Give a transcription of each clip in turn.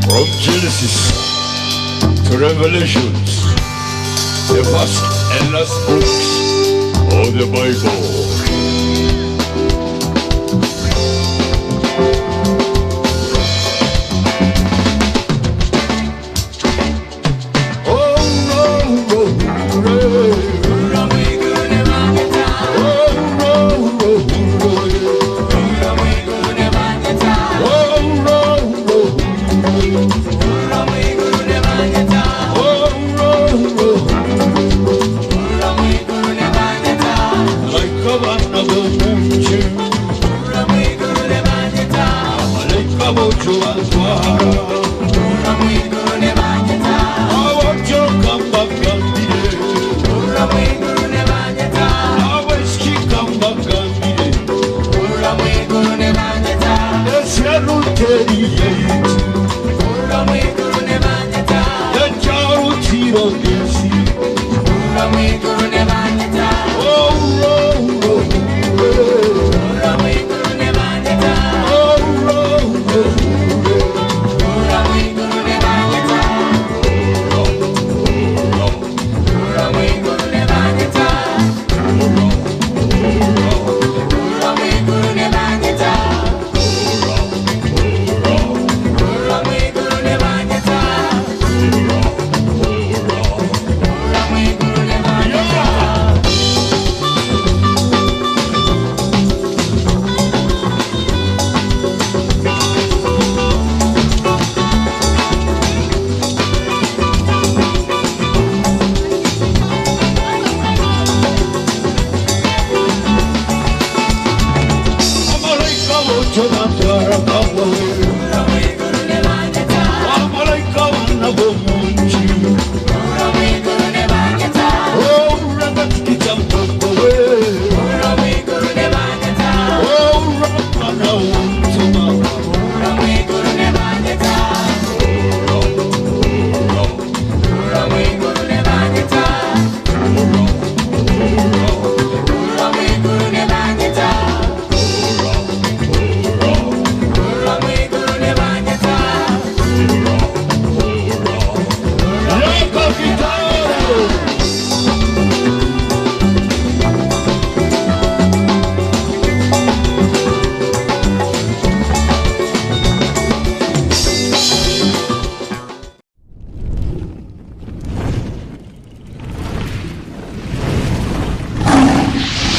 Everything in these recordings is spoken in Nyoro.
From Genesis to Revelations, the first and last books of the Bible. Oh, oh, oh,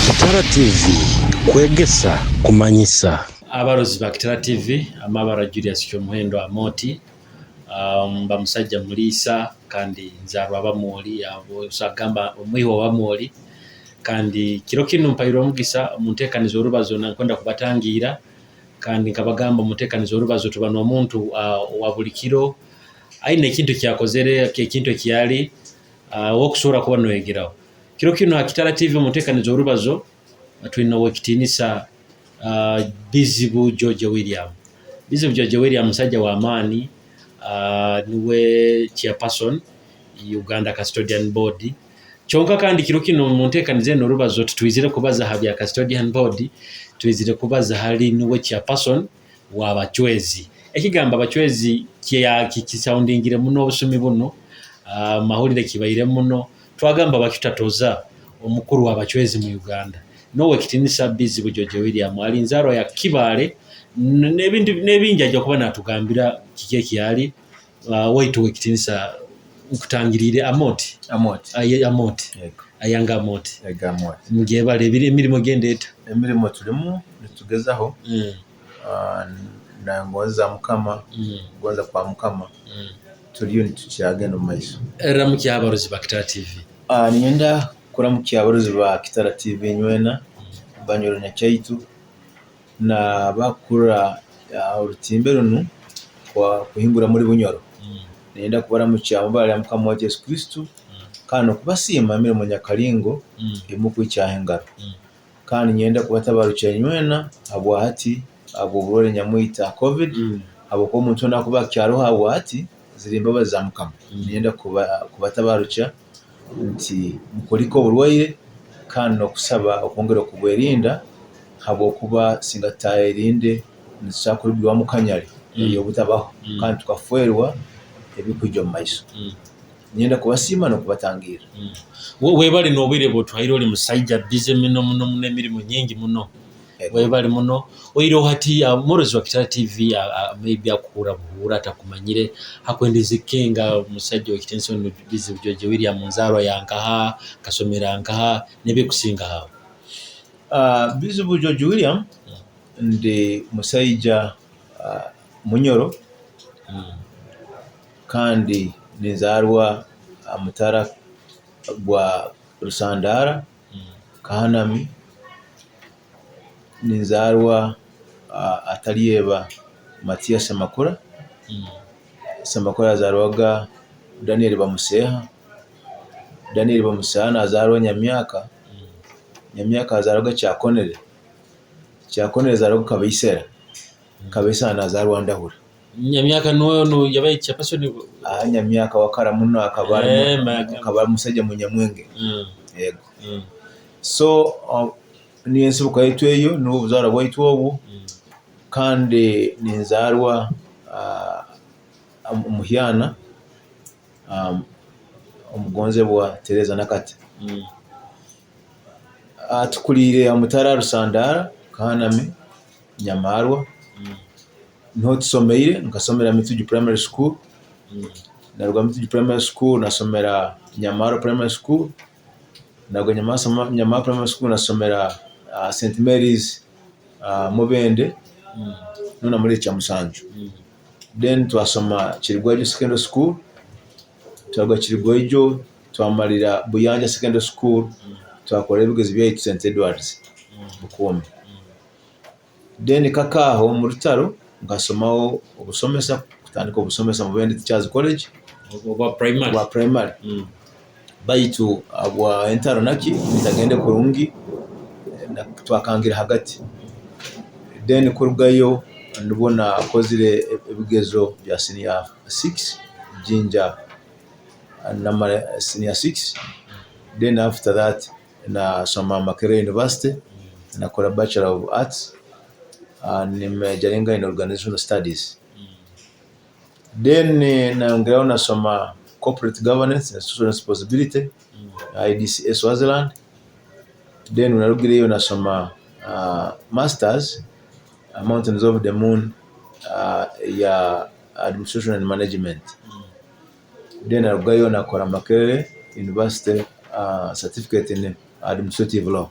Kitara TV kwegesa kumanyisa. Abarozi ba Kitara TV, amabara Julius Kyomuhendo Amoti, mba musajja muliisa kandi nzaarwa Abamwoli, agamba omwiho w'Abamwoli. Kandi kiro kinu mpairwe omugisa omu nteekaniza orubazo nankwenda kubatangiira, kandi nkabagamba omu nteekaniza orubazo tuba n'omuntu owa buli kiro aine ekintu ekyakozere, ekintu ekyali ow'okusobora kuba noyegeraho. Kiro kinu ha Kitara TV omu nteekaniza orubazo twine ow'ekitiinisa Bizibu George William. Bizibu George William musajja w'amaani, niwe chairperson Uganda Custodian Board. Kyonka kandi kiro kinu omu nteekaniza enu orubazo titwizire kubaza ha bya Custodian Board, twizire kubaza hali niwe chairperson w'abacwezi. Ekigambo abacwezi kisoundingire muno obusumi bunu, mahulire kibaire muno. Twagamba bakitatoza omukuru w'abacwezi mu Uganda. N'owekitiinisa Bizibu George William ali nzaarwa ya Kibaale n'ebindi n'ebingi ajja kuba natugambira kiki ekyali. Waitu owekitiinisa nkutangiriire Amoti. Amoti. Aye Amoti. Yego. Ayanga Amoti. Yego Amoti. Mugyebale emirimo genda eta? Emirimo tulimu nitugezaho na ngonzi za Mukama, kugonza kwa Mukama turiyo nitukyagenda omu maiso. Ramukya abarozi ba Kitara TV. Niinyenda kuramukya abarozi ba Kitara TV inywena, Banyoro Nyakyaitu na abakukurra orutimbe runu kuhingura omuri Bunyoro. Niinyenda kubaramukya omu ibara rya Mukama waitu Yesu Kristo kandi n'okubasiima emirimo nyakaringo ei mukwikyaho engaro. Kandi niinyenda kubatabarukya inywena habwahati habw'oburwaire nyamwita Covid habwokuba omuntu weena akuba akyaroho habwahati ziri mbabazi za Mukama. Niinyenda kubatabarukya nti mukulike oburwaire kandi n'okusaba okwongera okubwerinda habwokuba singa tutayerinde nitusobora kurugirwamu kanyari. Ey'obutabaho kandi tukaferwa ebikwija omu maiso. Niinyenda kubasiima n'okubatangirra. Webale n'obwire bw'otuhaire oli musaija busy muno muno muno emirimo nyingi muno. Webale muno. Oihireho hati omurozi wa Kitara TV maybe akuhuura buhuura atakumanyire akwendeze kukenga omusaija ow'ekitiinisa onu Bizibu George William nzaarwa ya nkaha, akasomera nkaha n'ebikusinga aho. Bizibu George William ndi musaija Munyoro kandi ninzaarwa aha mutara gwa Rusandaara Kahanami, ninzaarwa Ataryeba Matiya Semakula, Semakula yazaarwaga Daniel Bamuseha, Daniel Bamuseha nazaarwa Nyamyaka, Nyamyaka yazaarwaga Kyakonere, Kyakonere yazaarwaga Kabaisera, Kabaisera nazaarwa Ndahura. Nyamyaka nuwe onu yabaire chairperson? Nyamyaka wa kara muno akaba ari musaija munyamwenge. Yego. So niyo ensibuko yaitu eyo, nibwo buzaarwa bwaitu obwo kandi ninzaarwa Omuhyana omugonzebwa Tereza Nakate. Tukuriire aha mutara Rusandaara, Kahanami, Nyamaarwa. Niho tusomeire, nkasomera Mituju Primary School, naruga Mituju Primary School nasomera Nyamaarwa Primary School, naruga Nyamaarwa Primary School nasomera St Mary's Mubende niho namariire Kyamusanju. Then twasoma Kirigwaijo Secondary School, twaruga Kirigwaijo twamarira Buyanja Secondary School, twakora ebigezo byaitu St Edwards Bukumbi. Then kaka aho omu rutaro nkasomaho obusomesa kutandika obusomesa Mubende Teachers College Obwa primary. Obwa primary baitu ahabwa entaro naki bitagende kurungi twakangira hagati then kurugayo nibwo nakozire ebigezo bya senior six Jinja namara senior six then after that Nasoma Makerere University, nakora Bachelor of Arts nimejaringa in Organizational Studies. Then nayongeraho nasoma Corporate Governance and Social Responsibility IDCA Swaziland. Then obunarugireyo nasoma Masters Mountains of the Moon ya Administration and Management. Then narugayo nakora Makerere University certificate in administrative law.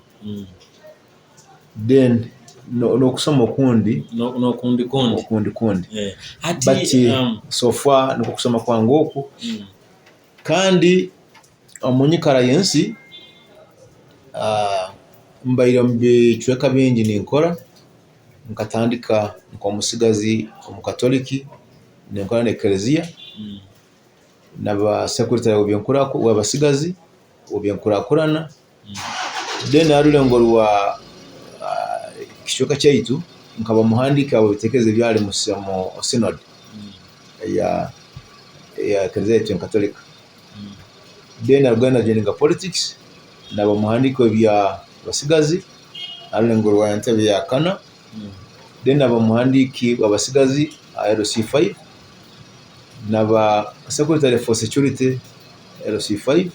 Then n'okusoma okundi N'okundi kundi. Okundi kundi. Hati But so far nikwo kusoma kwange oku. Kandi omu nyikara y'ensi mbaire omu bicweka bingi ninkora, nkatandika nk'omusigazi omukatoliki ninkora n'ekereziya naba sekuritale w'abasigazi ow'eby'enkurakurana, then aha rurengo rwa kicweka kyaitu nkaba muhandiiki habw'ebitekerezo ebyali omu synod eya ekereziya yaitu enkatolika. Then narugayo najoininga politics naba muhandiiki w'eby'abasigazi aha rurengo rwa Entebbe ya kana. Then naba muhandiiki w'abasigazi aha LC5, naba secretary for security LC5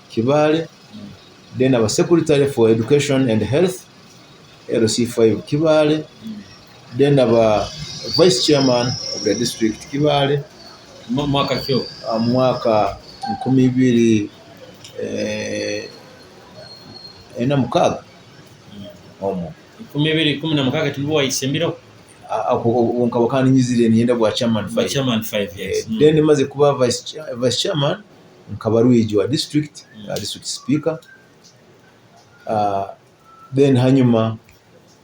Kibaale, then naba secretary for education and health LC5 Kibaale, then naba vice chairman of the district Kibaale. Mwaka ki ogwo? Omu mwaka nkumi ibiri na mukaaga omwo. 2016 tinibwo wayisembireho? Obwo nkaba kandi nyizire niinyenda bwa chairman Bwa five. Chairman five, yes. Then maze kuba vice chairman nkaba rwigi wa district, district speaker, then hanyuma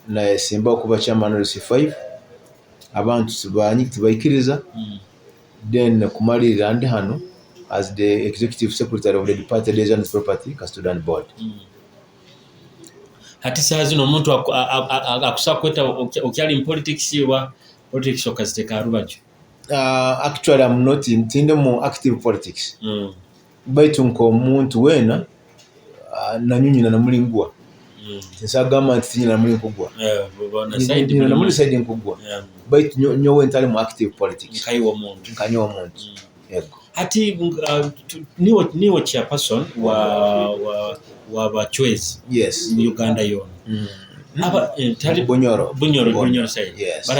nayesimbaho kuba chairman LC5, abantu tibaikiriza, then kumariirira ndi hanu as the executive secretary of the Department of Property Custodian Board. Hati saaha zinu omuntu akusobola kukweta okyali mu politics oba politics okaziteeka ha rubaju? Actually I'm not, tindi mu active politics baitu nk'omuntu weena nanywe nyine na muringo gwa. Tinsobola kugamba nti tinyina namuli nkugwa. Nyina namuli side nkugwa baitu nyowe ntali mu active politics. Nkaiwe omuntu. Nkanyowe omuntu. Yego. Hati niiwe chairperson wa Bachwezi mu Uganda yoona. Bunyoro. Bunyoro side. Yes. But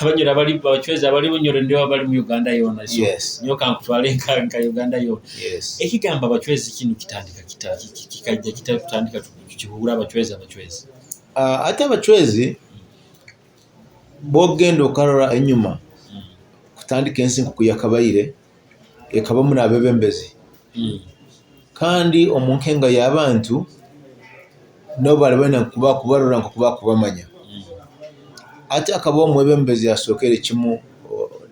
Abanyoro abali Bachwezi abali Bunyoro nibo abali mu Uganda yoona. So nyowe kankutwale nka Uganda yoona. Ekigambo Abachwezi kinu kitandika kita kikaija kita kutandika tukihurra Abachwezi Abachwezi. Hati Abachwezi bw'okugenda okarora enyuma kutandika ensi nk'oku yakabaire, ekabamu n'abeebembezi kandi omu nkenga y'abantu nabo baali baine kubarora nk'oku baakubamanya. Hati hakabaho omwebembezi asookere kimu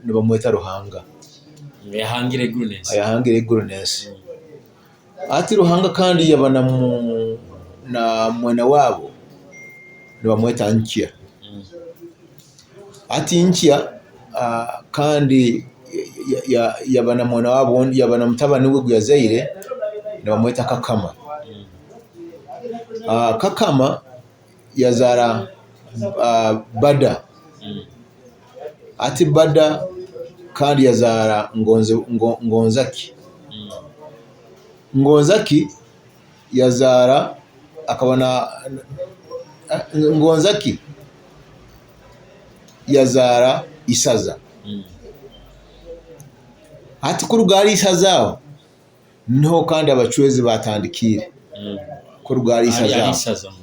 nibamweta Ruhanga. Ayahangire eiguru n'ensi. Ayahangire eiguru n'ensi. Hati Ruhanga kandi yaba na mwene waabo nibamweta Nkya. Hati Nkya kandi yaba na mwene waabo ondi, yaba na mutabani we ogu yazaire nibamweta Kakama. Kakama yazaara Bada. Hati Bada kandi yazaara Ngonzaki. Ngonzaki yazaara akaba na Ngonzaki yazaara Isaza. Hati kuruga hali Isaza aho niho kandi Abachwezi baatandikiire. Kuruga hali Isaza aho.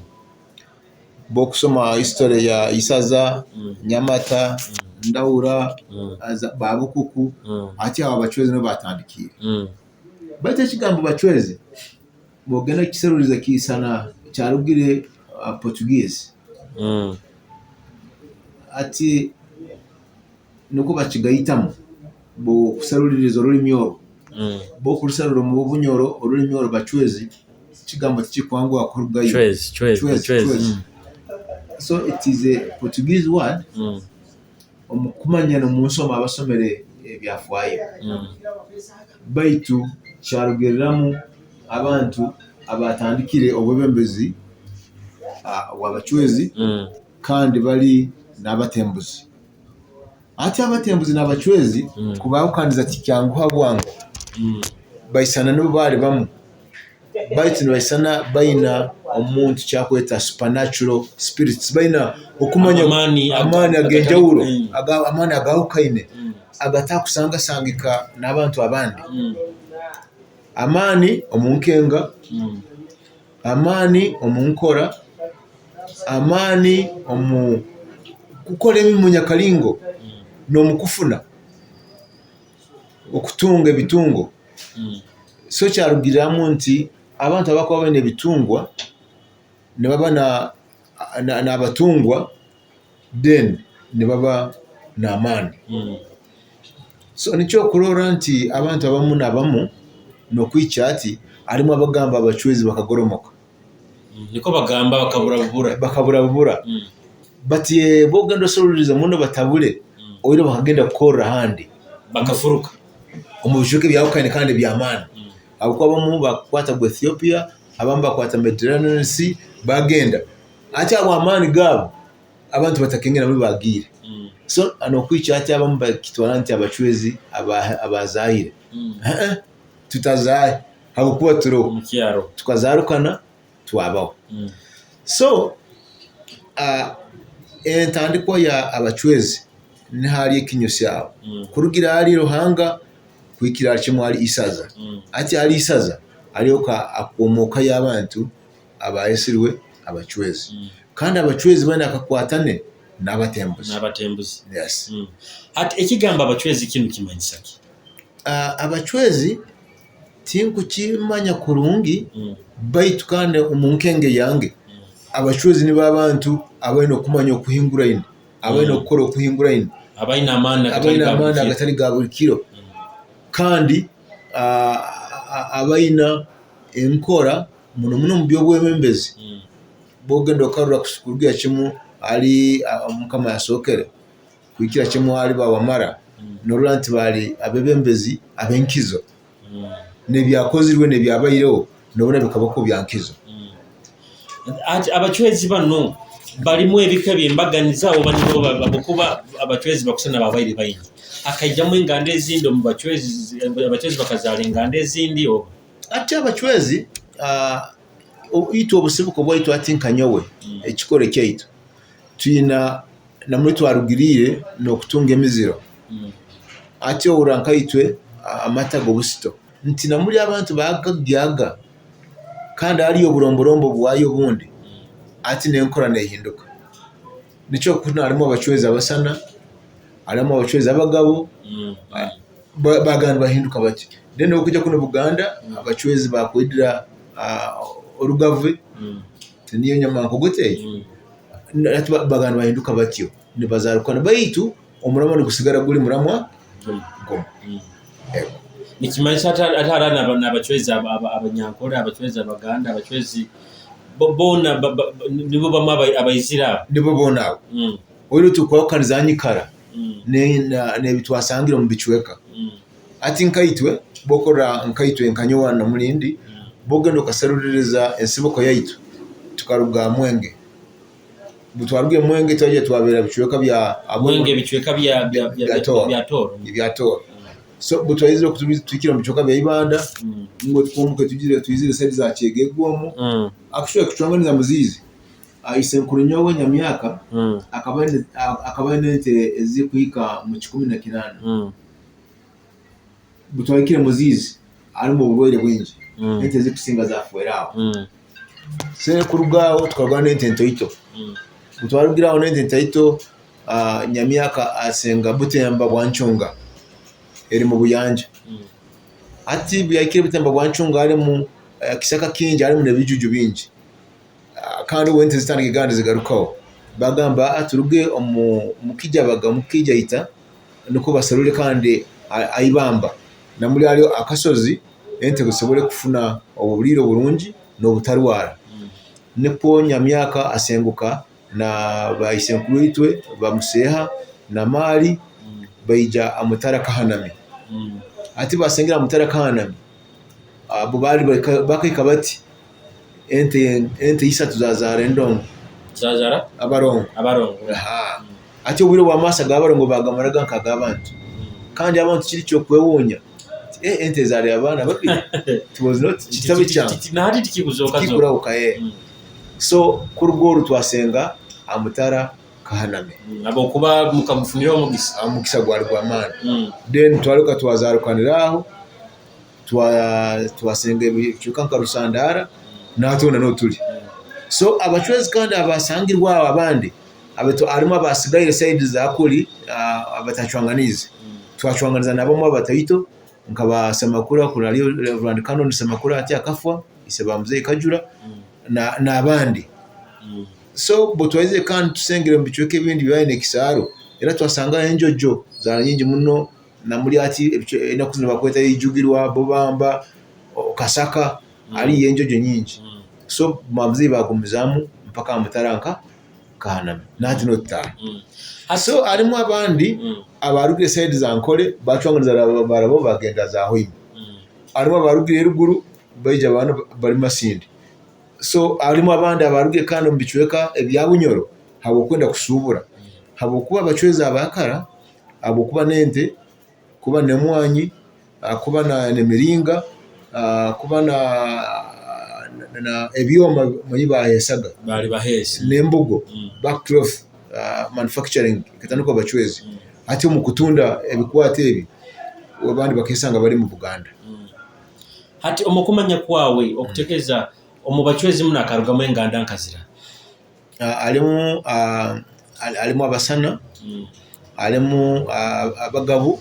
Bw'okusoma history ya Isaza, Nyamata, Ndahura, Babukuku, hati abo Abachwezi niho baatandikiire. Baitu ekigambo Bachwezi bw'ogenda kukiseruliiriza kiisana kyarugire Portuguese. Hati nukwo bakigaitamu bw'okuseruliiriza orulimi oru. Bw'okuruserra omu Bunyoro orulimi oru Bachwezi, ekigambo tikikwanguha kurugayo. Chwezi. So it is a Portuguese word omu kumanya n'omu nsoma abasomere ebyafaayo. Baitu kyarugirramu abantu abaatandikire obwebembezi bw'Abachwezi kandi bali n'Abatembuzi. Hati Abatembuzi n'Abachwezi kubaahukaniza tikyanguha bwangu, baisana nubo baali bamu baitu nibaisana baina omuntu kyakweta supernatural spirits, baina okumanya amaani ag'enjawulo, amaani agahukaine agatakusangasangika n'abantu abandi. Amaani omu nkenga, amaani omu nkora, amaani omu kukora emirimo nyakalingo n'omu kufuna, okutunga ebitungo. So kyarugirramu nti abantu abakuba baine ebitungwa nibaba n'abatungwa then nibaba n'amaani. So nikyo okurorra nti abantu abamu n'abamu n'okuhikya hati harimu abagamba Abachwezi bakagoromoka. Nikwo bagamba bakabura bubura. Bakabura bubura. But bw'okugenda oseruliiriza muno batabule, oine bakagenda kukorra ahandi. Bakafuruka. Omu bicweka ebyahukaine kandi eby'amaani. Habwokuba abamu bakwata Ethiopia, abamu bakwata Mediterranean Sea bagenda. Hati habw'amaani gaabo, abantu batakengera mbuli bagiire. So n'okuhikya hati abamu bakitwara nti Abachwezi abazaahire. Tutazaahe habwokuba turoho. Tukazaarukana twabaho. So entandikwa ya Abachwezi niho hari ekinyusi aho. Kurugira ahari Ruhanga kuhikira kimwe ahari Isaza. Hati ahari Isaza hariho akomoka y'abantu abayesirwe Abachwezi. Kandi Abachwezi baine akakwatane n'Abatembuzi. N'Abatembuzi. Yes. Hati ekigambo Abachwezi kinu kimanyisa ki? Abachwezi tinkukimanya kurungi baitu kandi omu nkenge yange Abachwezi nibo abantu abaine okumanya okuhinguraine, abaine okukora okuhinguraine, Abaine amaani abaine amaani agatari ga buri kiro kandi abaine enkora muno muno omu by'obwebembezi. Bw'ogenda okarora kurugira kimu hali Mukama yasookere kuhikira kimu hali ba Wamara, norora nti baali abebembezi ab'enkizo. N'ebyakozirwe n'ebyabaireho nobona bikaba kwo bya nkizo. Ati abacwezi banu balimu ebika ebyembaganiza oba nibo habwokuba abacwezi bakusana babaire baingi, hakaijamu enganda ezindi omu bacwezi, abacwezi bakazaara enganda ezindi oba? Ati abacwezi itwe obusibuko bwaitu ati nka nyowe ekikoro kyaitu twina namwe twarugiriire n'okutunga emiziro. Ati ohurra nkaitwe amata g'obusito nti namuri abantu bagagyaga kandi hariyo oburomborombo bwayo obundi ati n'enkora nehinduka. Nikyo kunu harimu abacwezi abasana, harimu abacwezi abagabo, bagamba nibahinduka batyo. Then okujya kunu Buganda abacwezi bakwidira orugave niyo nyama nkogote egyo, hati bagamba nibahinduka batyo nibazarukana baitu omuramwa nigusigara guri muramwa gumwe. Nikimanyisa ati hariho n'abacwezi abanyankore, abacwezi abaganda, abacwezi boona nibo bamwe abaizire abo? Nibo boona abo. Oihireho titukwahukaniza nyikara n'ebitwasangire omu bicweka. Hati nkaitwe bw'okurora nkaitwe nka nyowe na Mulindi, bw'ogenda okaseruliriza ensibuko yaitu tukaruga Mwenge. Butwarugire Mwenge twaija twabeera bicweka bya Mwenge ebicweka bya Tooro. Ebya Tooro. So butwaizire tuhikire omu bicweka bya Ibanda, nibwo twombuka twizire saidi za Kyegegwa omu. Actually kucwanganiza Muziizi, isenkuru nyowe Nyamyaka akaba aine ente ezikuhika mu 18. Butwahikire Muziizi harimu oburwaire bwingi, ente ezikusinga zafwera aho. So kuruga aho tukarugaho n'ente ntoito. Butwarugire aho n'ente ntoito, Nyamyaka asenga Butemba Bwancunga eri mu Buyanja. Hati buyahikire Butemba Bwancunga harimu ekisaka kingi harimu n'ebijuju bingi. Kandi obu ente zitandika kandi zigarukaho, bagamba turuge omu Kijabaga omu Kijaita nukwo baserule kandi Aibamba namuri hariyo akasozi ente zisobole kufuna obuliiro burungi n'obutarwara. Nikwo Nyamyaka asenguka na baisenkuru itwe bamuseeha na Maali baija Amutara Kahanami. Hati basengera Amutara Kahanami, abo baali bakahika bati ente isatu zazaara endongo. Zazaara? Abarongo. Abarongo. Hati obwire bw'amaaso ag'abarongo bagamaraga nk'ag'abantu. Kandi abantu kiri ky'okwewuunya ente ezaarire abaana babiri it was not kitabe kyangu. Nahati tikikuzoka. Tikikurahuka. So kuruga oru twasenga Amutara Kahanami. Habwokuba mukagufunira omugisa. Omugisa gwali gw'amaani. Then twaruka twazarukanira aho, twasenga ebicweka nka Rusandaara nahati hoona niho turi. So abacwezi kandi abasangirwe aho abandi harimu abasigaire sayidi za kuri abatacwanganiize. Twacwanganiza nabamwe abataito nka ba Semakula kuri hariyo Rev Canon Semakula hati akafwa ise ba Muzei Kajura n'abandi. So butwaizire kandi tusengire omu bicweka ebindi byona ekisaaru era twasangayo enjojo zaaba nyingi muno namuri hati enaku zinu nibakweta Ijugirwa, Bubamba, Kasaka hariyo enjojo nyingi. So bamuzeyi bagumizaamu mpaka aha mutara nka Kahanami nahati niho tutaaha. So harimu abandi abarugire sayidi za Nkore bacwanganiza barabo bagenda za Hoima. Harimu abarugire eruguru baija bari Masindi. So harimu abandi abarugire kandi omu bicweka ebya Bunyoro habw'okwenda kushubura. Habwokuba abacwezi aba kara habwokuba n'ente, kuba n'emwanyi, kuba n'emiringa, kuba ebyoma ebi baheesaga n'embugo, back cloth manufacturing ekatandikwa abacwezi. Hati omu kutunda ebikwato ebi, abandi bakesanga bari omu Buganda. Hati omu kumanya kwawe okutekereza omu bacwezi munu hakarugamu enganda nka zira? Harimu abasana, harimu abagabu,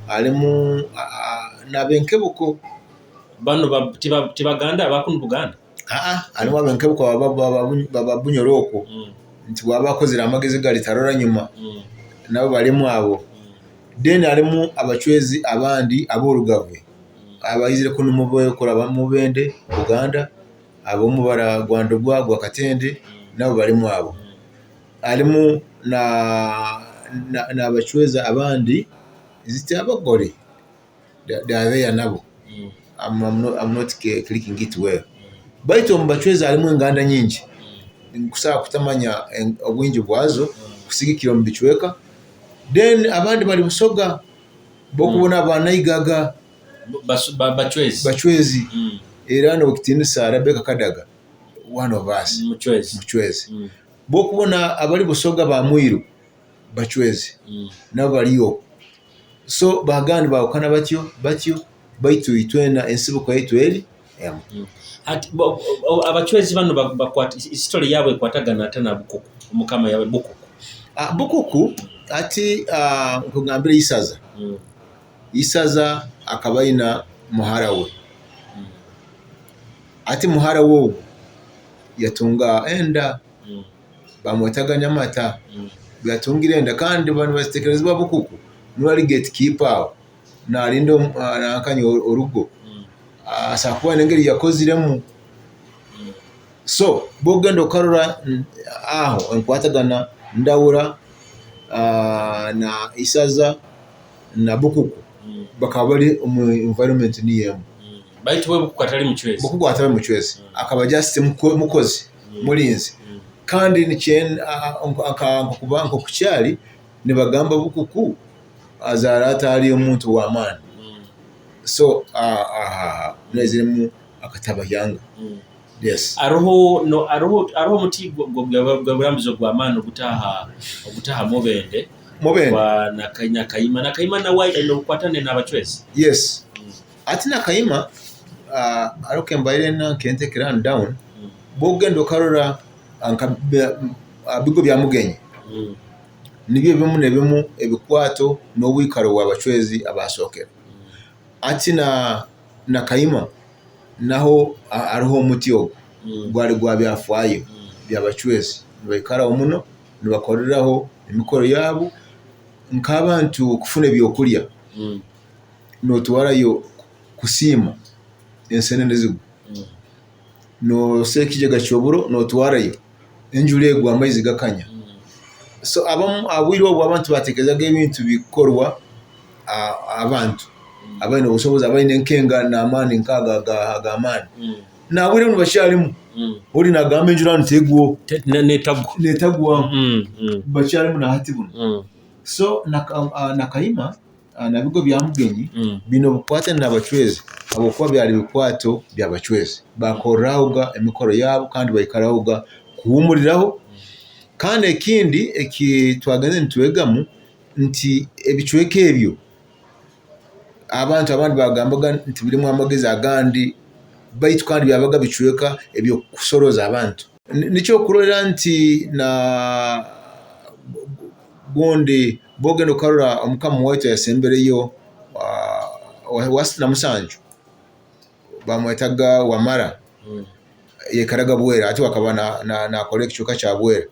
harimu n'abenkebuko. Banu tibaganda aba kunu Buganda? Harimu abenkebuko baba Bunyoro okwo nti bwaba akozire amagezi gari tarora nyuma nabo barimu abo. Then harimu abacwezi abandi ab'orugave abaizire kunu kuraba Mubende Buganda, ab'omubara gwa Ndugwa gwa Katende nabo barimu abo. Harimu n'abacwezi abandi ziti abagore they are there nabo. I'm not clicking it well. Baitu omu Bacwezi harimu enganda nyingi, nkusobora kutamanya obwingi bwazo kusigikira omu bicweka. Then abandi bari Busoga, bokubona ba Naigaga. Bacwezi. Bacwezi. Era n'owekitinisa Rebecca Kadaga one of us. Mucwezi. Mucwezi. Bokubona abari Busoga ba Mwiru Bacwezi nabo bari okwo. So bagamba nibahukana batyo batyo baitu itwena ensibuko yaitu eri emu. Hati Abacwezi banu history yabo ekwatagana ata na Bukuku? Omukama yabe Bukuku. Bukuku hati nkugambire Isaza. Isaza akaba aina muhara we. Hati muhara we ogu yatunga enda bamwetaga Nyamata. Obu yatungire enda kandi nibakitekerezibwa Bukuku nuwe ali gate keeper aho narinda orugo asobora kuba haine engeri yakoziremu. So obu okugenda okarora aho enkwatagana Ndahura na Isaza na Bukuku bakaba bari omu environment niyo emu. Baitu we Bukuku atali mucwezi. Bukuku atali mucwezi akaba just mukozi mulinzi kandi nkoku kyali nibagamba Bukuku azaara ata ari omuntu w'amaani so aho haiziremu akatabayanga. Yes. Haroho no haroho haroho omuti gw'oburambuzi ogw'amaani ogutaha ogutaha Mubende. Mubende. Gwa Nakaima. Nakaima nawe aine obukwatane n'Abacwezi. Yes. Hati Nakaima haroho kembaire nkentekera down, bwokugenda okarora nka bigo bya Mugenyi, nibyo bimu n'ebimu ebikwato n'obwikaro bw'Abacwezi abasookere. Hati na Nakaima naho haroho omuti ogu gwali gwa byafaayo by'Abacwezi, nibaikaraho muno, nibakoreraho emikoro yaabu nk'abantu kufuna ebyokurya notwarayo kusiima ensenene zigwa, nosa ekijega ky'oburo notwarayo enjura egwa amaizi gakanya. So abamu obwire obu abantu batekerezaga ebintu bikukorwa abantu abaine obusobozi abaine enkenga n'amaani nk'ago ag'amaani. Nabwire bunu bakyarimu, ori nagamba enjura hanu tegwaho, netagwaho, bakyarimu na hati bunu. So Nakaima na Bigo bya Mugenyi biine obukwatane n'Abacwezi habwokuba byali bikwato by'Abacwezi. Bakorrahoga emikoro yabo kandi baikarahoga kuhuumuriraho. Kandi ekindi eki twagenzere nitwegamu nti ebicweka ebyo abantu abandi bagambaga nti birimu amagezi agandi baitu kandi byabaga bicweka eby'okusoroza abantu. Nikyo okurora nti na gundi bwogenda okarora omukama waitu ayasembereyo wa asatu na musanju bamwetaga Wamara yaikaraga Bwera hati akaba nakora ekicweka kya Bwera.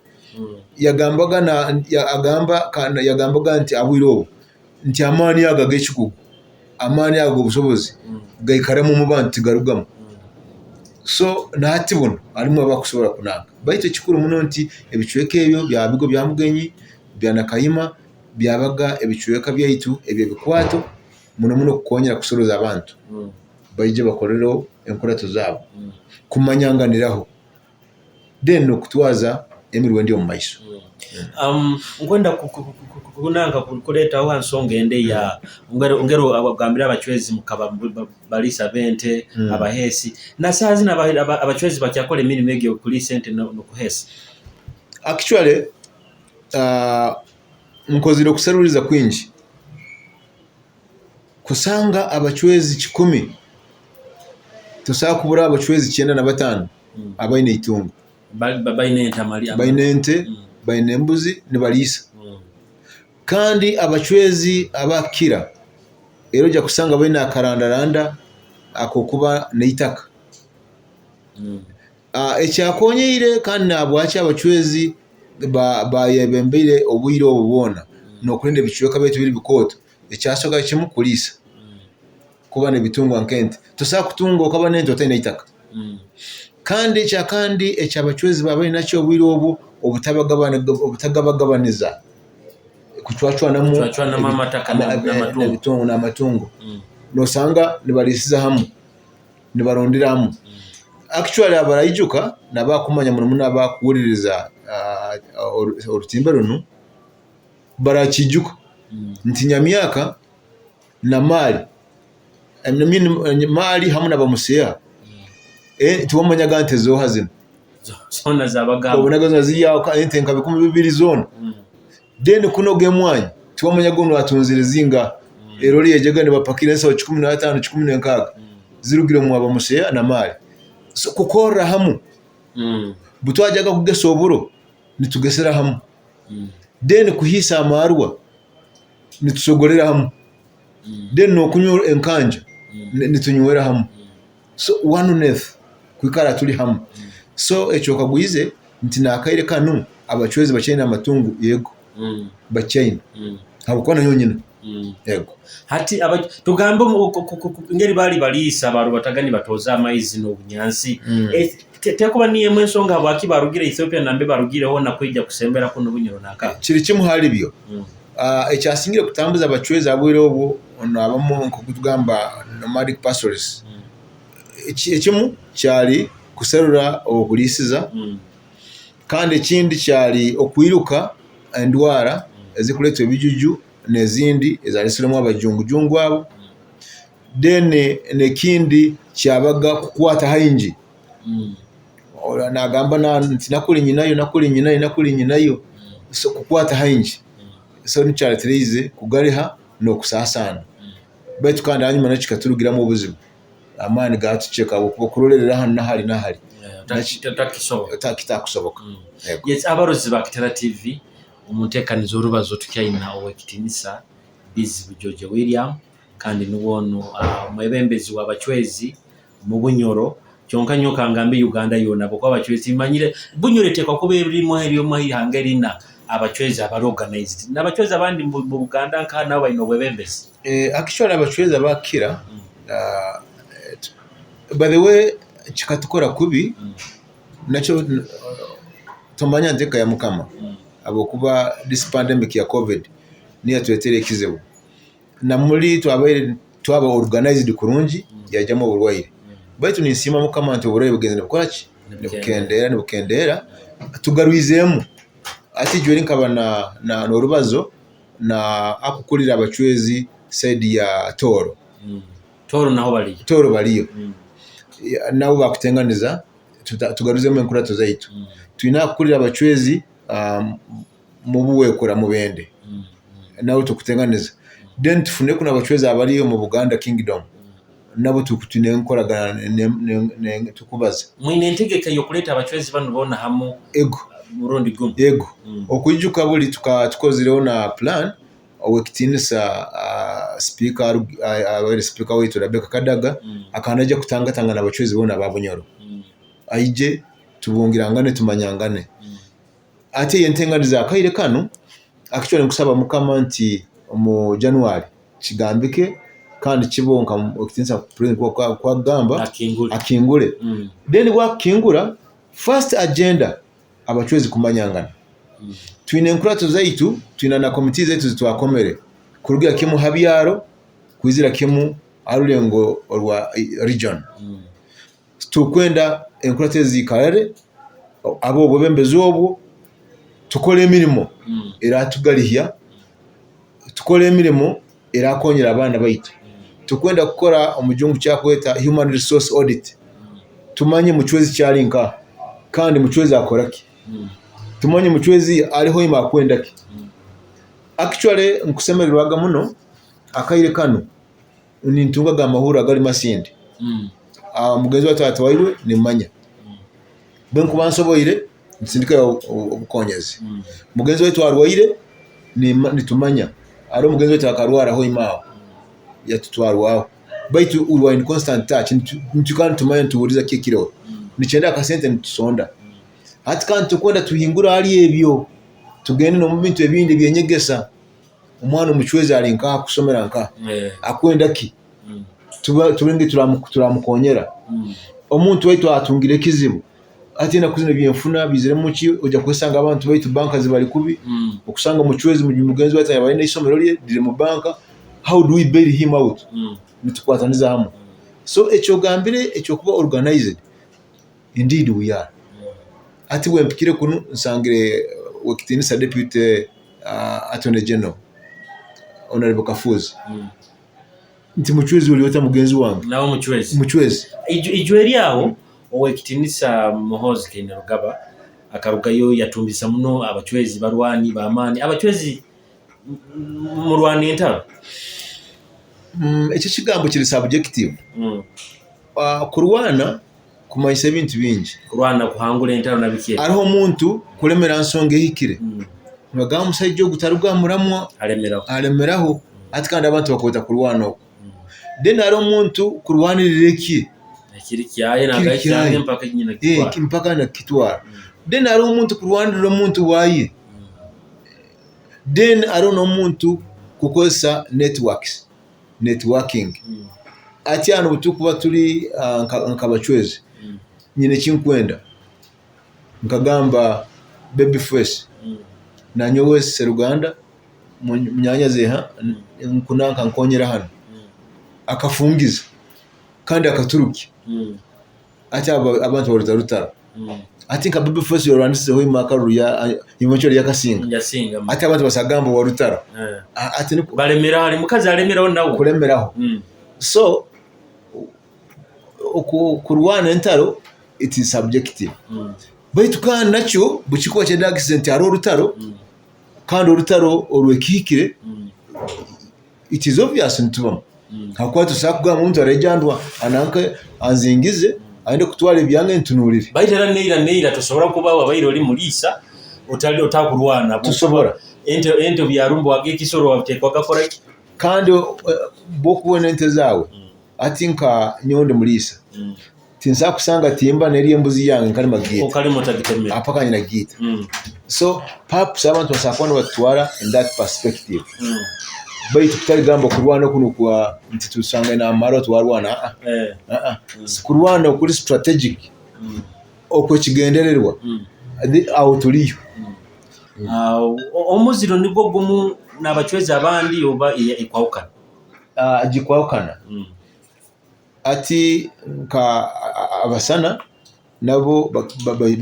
Yagambaga nti habwire obu nti amaani ago ag'ekikugu, amaani ago ag'obusobozi gaikaramu omu bantu tigarugamu. So na hati bunu harimu abakusobora kunanga baitu ekikuru muno nti ebicweka ebyo bya Bigo bya Mugenyi, bya Nakayima byabaga ebicweka byaitu eby'ebikwato muno muno kukonyera kusoroza abantu baije bakorereho enkurato zaabo kumanyanganiraho then n'okutwaza emirwa endi omu maiso. Nkwenda kunanka kuleetaho ha nsonga endi eya ngeri ogambire abacwezi mukaba baliisa b'ente, abaheesi. Na saaha zinu abacwezi bakyakora emirimo egi ey'okuliisa ente n'okuheesa? Actually nkozire okuseruliiriza kwingi kusanga abacwezi kikumi, tosobora kubura abacwezi 95 abaine eitungo. Baine ente, baine embuzi nibariisa. Kandi abacwezi abakukira era oija kusanga baine akarandaranda ak'okuba n'eitaka. Ekyakonyeire kandi nahabwaki abacwezi bayebembeire obwire obu bwona n'okurinda ebicweka byaitu biri bikooto, ekyasookera kimu kuriisa, kuba n'ebitungwa nk'ente. Tosobora kutunga okaba n'ente otaine eitaka. Kandi ekyakandi eky'abacwezi baaba baine nakyo obwire obu, obutagabagabaniza, kucwacwanamu n'amatungo. Nosanga nibariisiza hamu, nibarondera hamu. Actually abaraijuka nabakumanya muno muno abakuhuririza orutimbe runu barakiijuka nti Nyamyaka na Maali, I mean Maali hamu na Bamuseha tiwamanyaga nte zooha zinu. Zoona zabaga hamu. Wabonaga zoona ziri aho ente nka 2000 zoona. Then kunu ogu emwanyi tiwamanyaga onu atunzire zingaha. Erori yaijaga nibapakira ensaho 15, 16 zirugire omu Abamuseha na Maali. So kukorra hamu, butwajyaga kugesa oburo nitugesera hamu. Then kuhiisa amaarwa nitusogorera hamu. Then n'okunywa enkanja nitunywera hamu. So oneness kwikara turi hamu. So ekyo okagwize nti n'akaire kanu abacwezi bakyaine amatungo yego bakyaine habwokuba nanyowe nyine yego. Hati tugambe engeri baali baliisa barubataga nibatooza amaizi n'obunyansi. Tekuba niyo emu ensonga habwaki barugire Ethiopia nambere barugire hoona kwija kusembera kunu Bunyoro n'Akaaba? Kiri kimu hali byo. Ekyasingire kutambuza abacwezi habwire obwo abamu nk'oku tugamba nomadic pastoralists, ekimu kyali kuserura ow'okuliisiza kandi ekindi kyali okwiruka endwara ezikuleetwa ebijuju n'ezindi ezalesirwemu abajungujungu abo. Then n'ekindi kyabaga kukwata haingi. Nagamba nti nakuli nyinayo, nakuli nyinayo, nakuli nyinayo. So kukwata haingi. So nikyo kyaletereize kugariha n'okusaasaana. Baitu kandi hanyuma nakyo kikaturugiramu obuzibu. Amaani gaatuceka habwokuba kurolerera hanu na hali na hali kitakusoboka. Yes, abarozi ba Kitara TV omu nteekaniza orubazo tukyaina ow'ekitiinisa Bizibu George William kandi nuwe onu omwebembezi w'abacwezi mu Bunyoro kyonka nyowe kangambe Uganda yoona habwokuba abacwezi timmanyire Bunyoro eteekwa kuba erimu erimu ihanga erina abacwezi abali organized. N'abacwezi abandi mu Buganda nkaha nabo baine obwebembezi? Actually abacwezi abakukira by the way kikatukora kubi nakyo tomanya nteeka ya mukama habwokuba this pandemic ya covid niyo yatureteire ekizibu. Na muri twabaire twaba organized kurungi yaijamu oburwaire baitu ninsiima mukama nti oburwaire bugenzire nibukora ki? Nibukendeera nibukendeera tugarwizeemu. Hati ijweri nkaba n'orubazo na akukurira abacwezi side ya Tooro. Tooro naho bariyo. Tooro bariyo. Nabo bakutenganiza tugaruzemu enkurato zaitu. Twine akukurira abacwezi mubuwekura mubende nabo tukutenganiza. Then tufune kunu abacwezi abari omu Buganda Kingdom nabo twine enkoragana tukubaza. Mwine entegeka ey'okuleeta abacwezi banu boona hamu Ego. murundi gumu? Ego. Okwijuka buri tukaba tukozireho na plan ow'ekitiinisa sipiika abaire sipiika waitu Rebecca Kadaga akaba naija kutangatangana abacwezi boona aba Bunyoro. Aije tubungirangane tumanyangane. Hati eyo entenganiza akaire kanu actually nkusaba mukama nti omu January kigambike kandi kibeho nka ekitiinisa president oku akugamba Akingure. akingure. Then bwakukingura first agenda abacwezi kumanyangana. Twine enkurato zaitu, twine na committee zaitu ezitwakomere kurugira kimu ha byaro kwizira kimu ha rurengo orwa region. Titurukwenda enkurato ezi ziikarare, ab'obwebembezi obwo tukole emirimo eratugarihya, tukole emirimo erakonyera abaana baitu. Titurukwenda kukora omujungu eki arukweta human resource audit, tumanye mucwezi ki ari nkaha kandi mucwezi akora ki, tumanye mucwezi ari hoima arukwenda ki. Actually nkusemererwaga muno akaire kanu nintungaga amahurro agari Masindi. Mugenzi waitu atwairwe nimmanya. Obu nkuba nsoboire nsindikayo obukonyezi. Mugenzi waitu arwaire nitumanya. Haroho mugenzi waitu akarwara hoima aho yatutwarwaho. Baitu we are in constant touch, nitwikara nitumanya nituhuriza ki ekiroho. Nikyenda akasente nitusonda. Hati kandi titurukwenda tuhingure ahari ebyo, tugende n'omu bintu ebindi eby'enyegesa. Omwana omucwezi ali nkaha akusomera nkaha, akwenda ki? Tube ngu turamukonyera. Omuntu waitu atungire ekizibu, hati enaku zinu ebyenfuna biiziremu ki, oija kwesanga abantu baitu banka zibali kubi, okusanga omucwezi mugenzi waitu yaba aine isomero rye riri mu banka, how do we bail him out? Nitukwataniza hamu. So eki ogambire eky'okuba organized, Indeed we are. Hati bwempikire kunu nsangire Owekitinisa Deputy Attorney General Honorable Kafuuzi nti mucwezi oli ota mugenzi wange? Nawe mucwezi. Mucwezi. Ijwe eri aho Owekitinisa Muhoozi Kainerugaba akarugayo yatumbisa muno abacwezi barwani b'amaani. Abacwezi murwana entaro? Ekyo ekigambo kiri subjective. Kurwana kumanyisa ebintu bingi. Kurwana kuhangura entaro na biki ebyo. Hariho omuntu kulemera aha nsonga ehikire, nibagamba omusaija ogu taruga aha muramwa Alemeraho. alemeraho hati kandi abantu bakweta kurwana okwo. Then hariho omuntu kurwanirira ekye, Ekiri kyaye kiri nagaya kyaye kyange mpaka nyine kukitwara. mpaka nakukitwara. Then hariho omuntu kurwanirira omuntu waaye. Then hariho n'omuntu kukozesa networks, networking. Hati hanu obuturikuba turi nk'abacwezi, nyine eki nkwenda, nkagamba Baby Face, nanyowe Seruganda munyaanyazi nkunanka nkonyera hanu, akafungiza kandi akaturukya. Hati abantu baruta rutaro. Hati nka Baby Face yorwanisize Hoima akaruru Imucyo yakasinga. Yasinga. Hati abantu basagamba wa rutaro. Hati nikwo Balemeraho ali mukazi alemeraho nawe. Kulemeraho. So kurwana entaro it is subjective. Baitu kandi nakyo bwekikuba kyetagisize nti hariho orutaro kandi orutaro orwekihikire it is obvious nitubamu. Ahabw'okuba tosobola kugamba omuntu araija ananke anzingize ayende kutwara ebyange ntunuurire. Baitu era neira neira tosobora kuba wabaire ori muriisa otali otakurwana. Tosobora. Ente ente obu yarumbwaga ekisoro wateekwaga kukora ki? Kandi obu okuba oine ente zaawe, hati nka nyowe ndi muriisa, tinsobola kusanga timba nerya embuzi yange nkarema kugiita. Okalema otagitemere. Mpaka nyine kugiita. So perhaps abantu basobola kuba nibatutwara in that perspective. Baitu kutarigamba kurwana kunu kwa nti tusangane amarwa twarwana aa aa kurwana okuri strategic okw'ekigendererwa aho turiyo. Omuziro nigwo gumu n'abacwezi abandi oba ekwahukana? Gikwahukana. Hati nka abasana nabo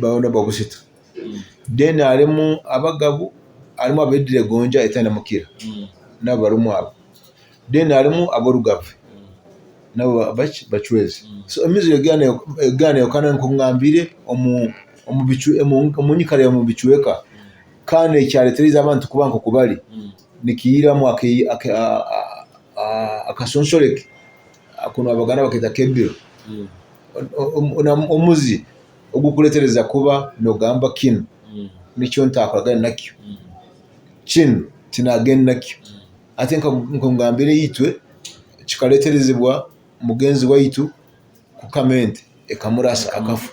boona babusito. Then harimu abagabu, harimu abedira egonja etari mukira nabo barimu abo. Then harimu ab'orugave nabo bacwezi. So emiziro egaba neyahukana nk'oku ngambire omu nyikara y'omu bicweka kandi ekyareterize abantu kuba nk'oku bari nikiihiramu akasonsoreke kunu Abaganda bakeeta akebiro. Omuzi ogukureetereza kuba nogamba kinu nikyo ntakoragana nakyo, kinu tinagenda nakyo. Hati nka ngambire itwe kikareeterezibwa mugenzi waitu kukama ente ekamurasa akafa.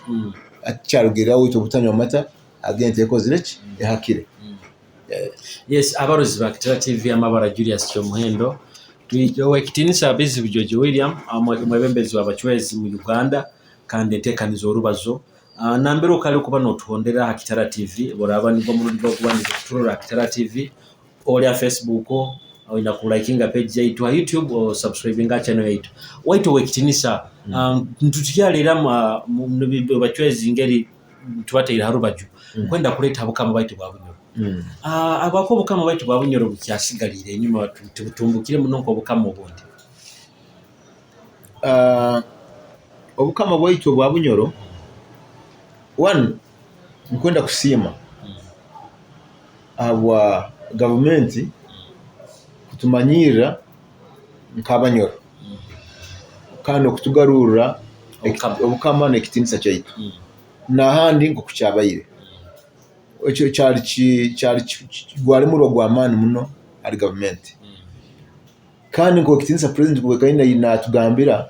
Hati kyarugiriraho itwe obutanywa amata ag'ente ekozire ki? Ehakire. Yes, abarozi ba Kitara TV amabara Julius Kyomuhendo Owekitinisa Bizibu George William omwebembezi w'abacwezi mu Uganda kandi entekaniza orubazo nambere okali kuba notuhondera ha Kitara TV oraba nigwo murundi gw'okubanza kuturora ha Kitara TV ori ha Facebook oina kulikinga page yaitu ha YouTube o subscribinga channel yaitu waitu Owekitinisa nitukyalera bacwezi ngeri tubateire ha rubaju kwenda kuleeta bukama baitu bwa Bunyoro. Habwaki obukama bwaitu bwa Bunyoro bukyasigaliire enyuma tibutumbukire muno nk'obukama obundi? Obukama bwaitu obwa Bunyoro, one nkwenda kusiima ahabwa gavumenti kutumanyirira nk'Abanyoro kandi n'okutugarurra obukama n'ekitiinisa kyaitu n'ahandi nk'oku kyabaire. Ekyo kyari kyari gwari murwa gw'amaani muno ahari gavumenti. Kandi nk'owekitiinisa purezidenti obu naatugambira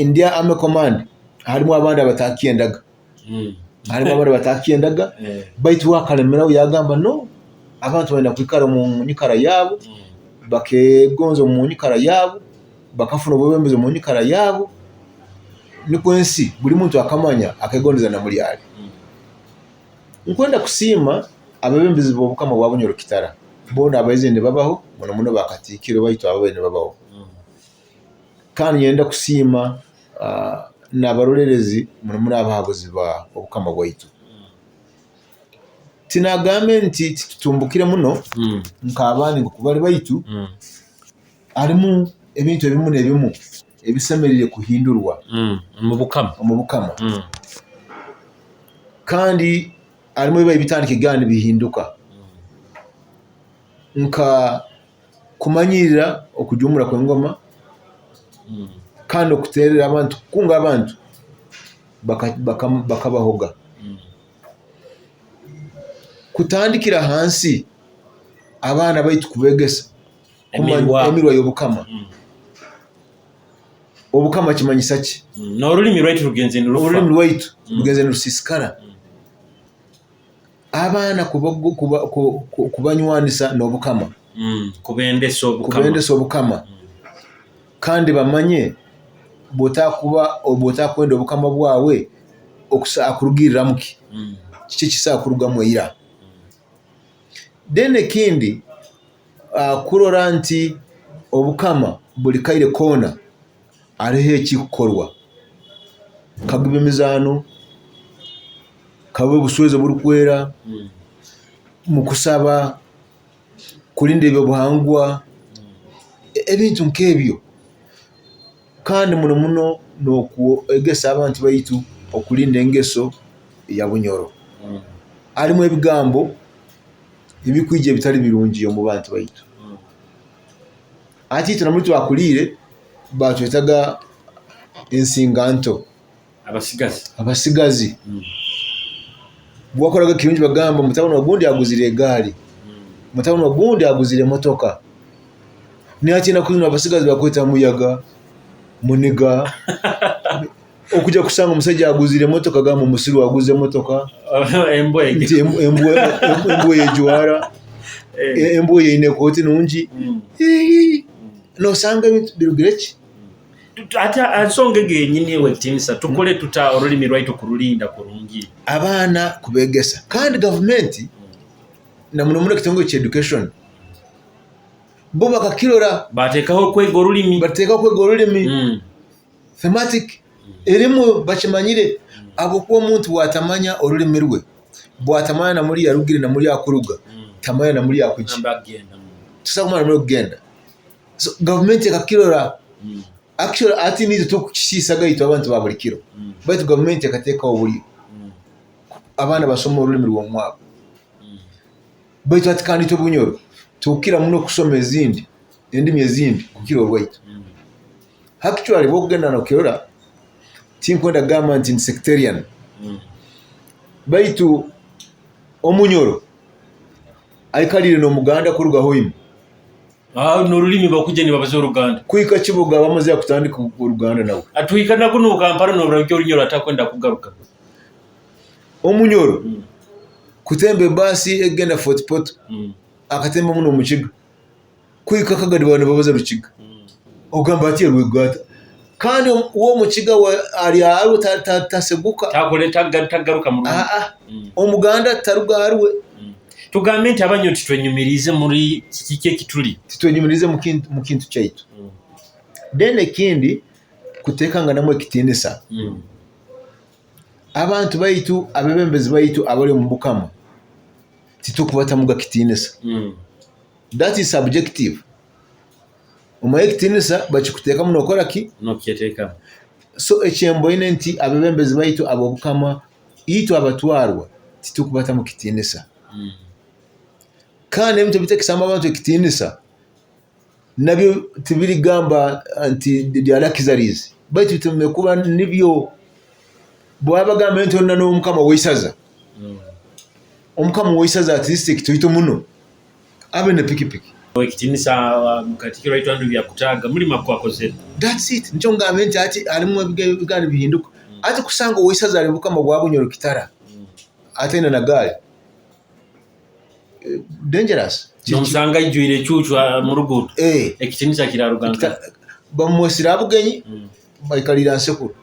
ndi army command harimu abandi abatakyendaga, harimu abandi abatakyendaga baitu we akaremeraho yaagamba no abantu baine kwikara omu nyikara yaabo, bakeegonza omu nyikara yaabo, bakafuna obwebembezi omu nyikara yaabo, nikwo ensi buri muntu akamanya akegondeza na muri ari. Nkwenda kusiima abebembezi b'obukama bwa Bunyoro Kitara boona abaizire nibabaho muno muno bakatiikiro baitu abo abaire nibabaho. Kandi niinyenda kusiima. N'abaroleerezi muno muno abahabuzi ba Obukama bwaitu. Tinagambe nti titutumbukire muno nk'abandi nk'oku bali baitu harimu ebintu ebimu n'ebimu ebisemeriire kuhindurwa omu Bukama. Kandi harimu ebibaire bitandikire kugenda nibihinduka nka kumanyirira okujuumura kw'engoma kandi okuteerera abantu, kukunga abantu bakabahoga. Kutandikira hansi abaana baitu kubeegesa emirwa y'Obukama. Obukama kimanyisa ki? N'orulimi rwaitu rugenze nirufa. Orulimi rwaitu rugenze nirusiisikara. Abaana kubanywanisa n'Obukama. Kubendesa Obukama. Kubendesa Obukama. Kandi bamanye bw'otakuba bw'otakwenda Obukama bwawe okurugirramu ki? Kiki ekisobora kurugamu ira? Then ekindi kurora nti Obukama buli kaire koona haroho ekikukorwa, kagibe emizaano, kabe obuswezi oburukwera, mukusaba, kulinda eby'obuhangwa, ebintu nk'ebyo. Kandi muno muno n'okwegesa abantu baitu okulinda engeso ya Bunyoro. Harumu ebigambo ebikwija ebitali birungi omu bantu baitu. Hati itwe nambere twakuliire batwetaga ensinganto. Abasigazi. Abasigazi. Obu wakoraga ekirungi bagamba mutabani wa gundi aguzire egaari, mutabani wa gundi aguzire emotoka. Naye hati enaku zinu abasigazi bakweta muyaga, muniga, okuja kusanga omusaija aguzire emotoka agamba omusiru aguze emotoka, nti embwa eyejwara, embwa eine ekooti nungi, nosanga ebintu birugire ki? Ati ha nsonga egi yenyini ow'ekitiinisa, tukole tuta orulimi rwaitu kurulinda kurungi? Abaana kubegesa kandi gavumenti na muno muno ekitongole kya education bo bakakirora. Bateekaho okwega orulimi. Bateekaho okwega orulimi. Thematic erimu bakimanyire ahabw'okuba omuntu bwatamanya orulimi rwe, bwatamanya na muri yarugire na muri akuruga, tamanya na muri akugi. Tosobola kumanya na muri okugenda. So gavumenti ekakirora actually hati naitwe tukukisiisaga itwe abantu ba buri kiro baitu gavumenti ekateekaho oburyo abaana basome orurimi rw'omwabo. Baitu hati kandi itwe Bunyoro tukukira muno kusoma ezindi endimi ezindi kukira orwaitu. Actually obu okugenda nokirora tinkwenda kugamba nti ndi sectarian baitu Omunyoro aikaliire n'Omuganda kuruga Hoima. N'orulimi bakuija nibabaza Oruganda. Kuhika Kiboga bamazire kutandika Oruganda nawe. Atuhika na kunu Kampala norabya Orunyoro atakwenda kugaruka. Omunyoro kutemba ebaasi ekugenda Fort Portal akatembamu n'Omukiga. Kuhika Kagadi baba nibabaza Rukiga. Ogamba ati Rwego ata? Kandi we Omukiga we ari aharwe taseguka. Tagaruka mu Aa, Omuganda taruga aharwe. Tugambe nti Abanyoro titwenyumiriize muri kiki ekituri. Titwenyumiriize mu kintu kyaitu. Then ekindi kuteekanganamu ekitiinisa. Abantu baitu, abebembezi baitu abari omu Bukama titurikubatamuga kitiinisa. That is subjective. Omanye ekitiinisa bakikuteekamu nookora ki? Nookyeteekamu. So ekyemboine nti abebembezi baitu ab'Obukama itwe abatwarwa titurikubatamu kitiinisa. Kandi ebintu ebiteekisamu abantu ekitiinisa nabyo tibirigamba nti bya luxuries baitu bitemereire kuba nibyo. Bwaba agambire nti onu n'omukama w'eisaza, omukama w'eisaza at least ekitoito muno abe ne pikipiki. Owekitinisa Katikiro waitu Andrew Byakutaaga mulimo aku akozere. That's it nikyo ngambe nti hati harimu ebigambo nibihinduka. Hati kusanga oweisaza ari Bukama bwa Bunyoro Kitara ataine na gaari dangerous. Nomusanga aijwire ecuucu omu ruguuto ekitinisa kiraruga nkaha? Bamwesire aha bugenyi baikariire aha nsekuro.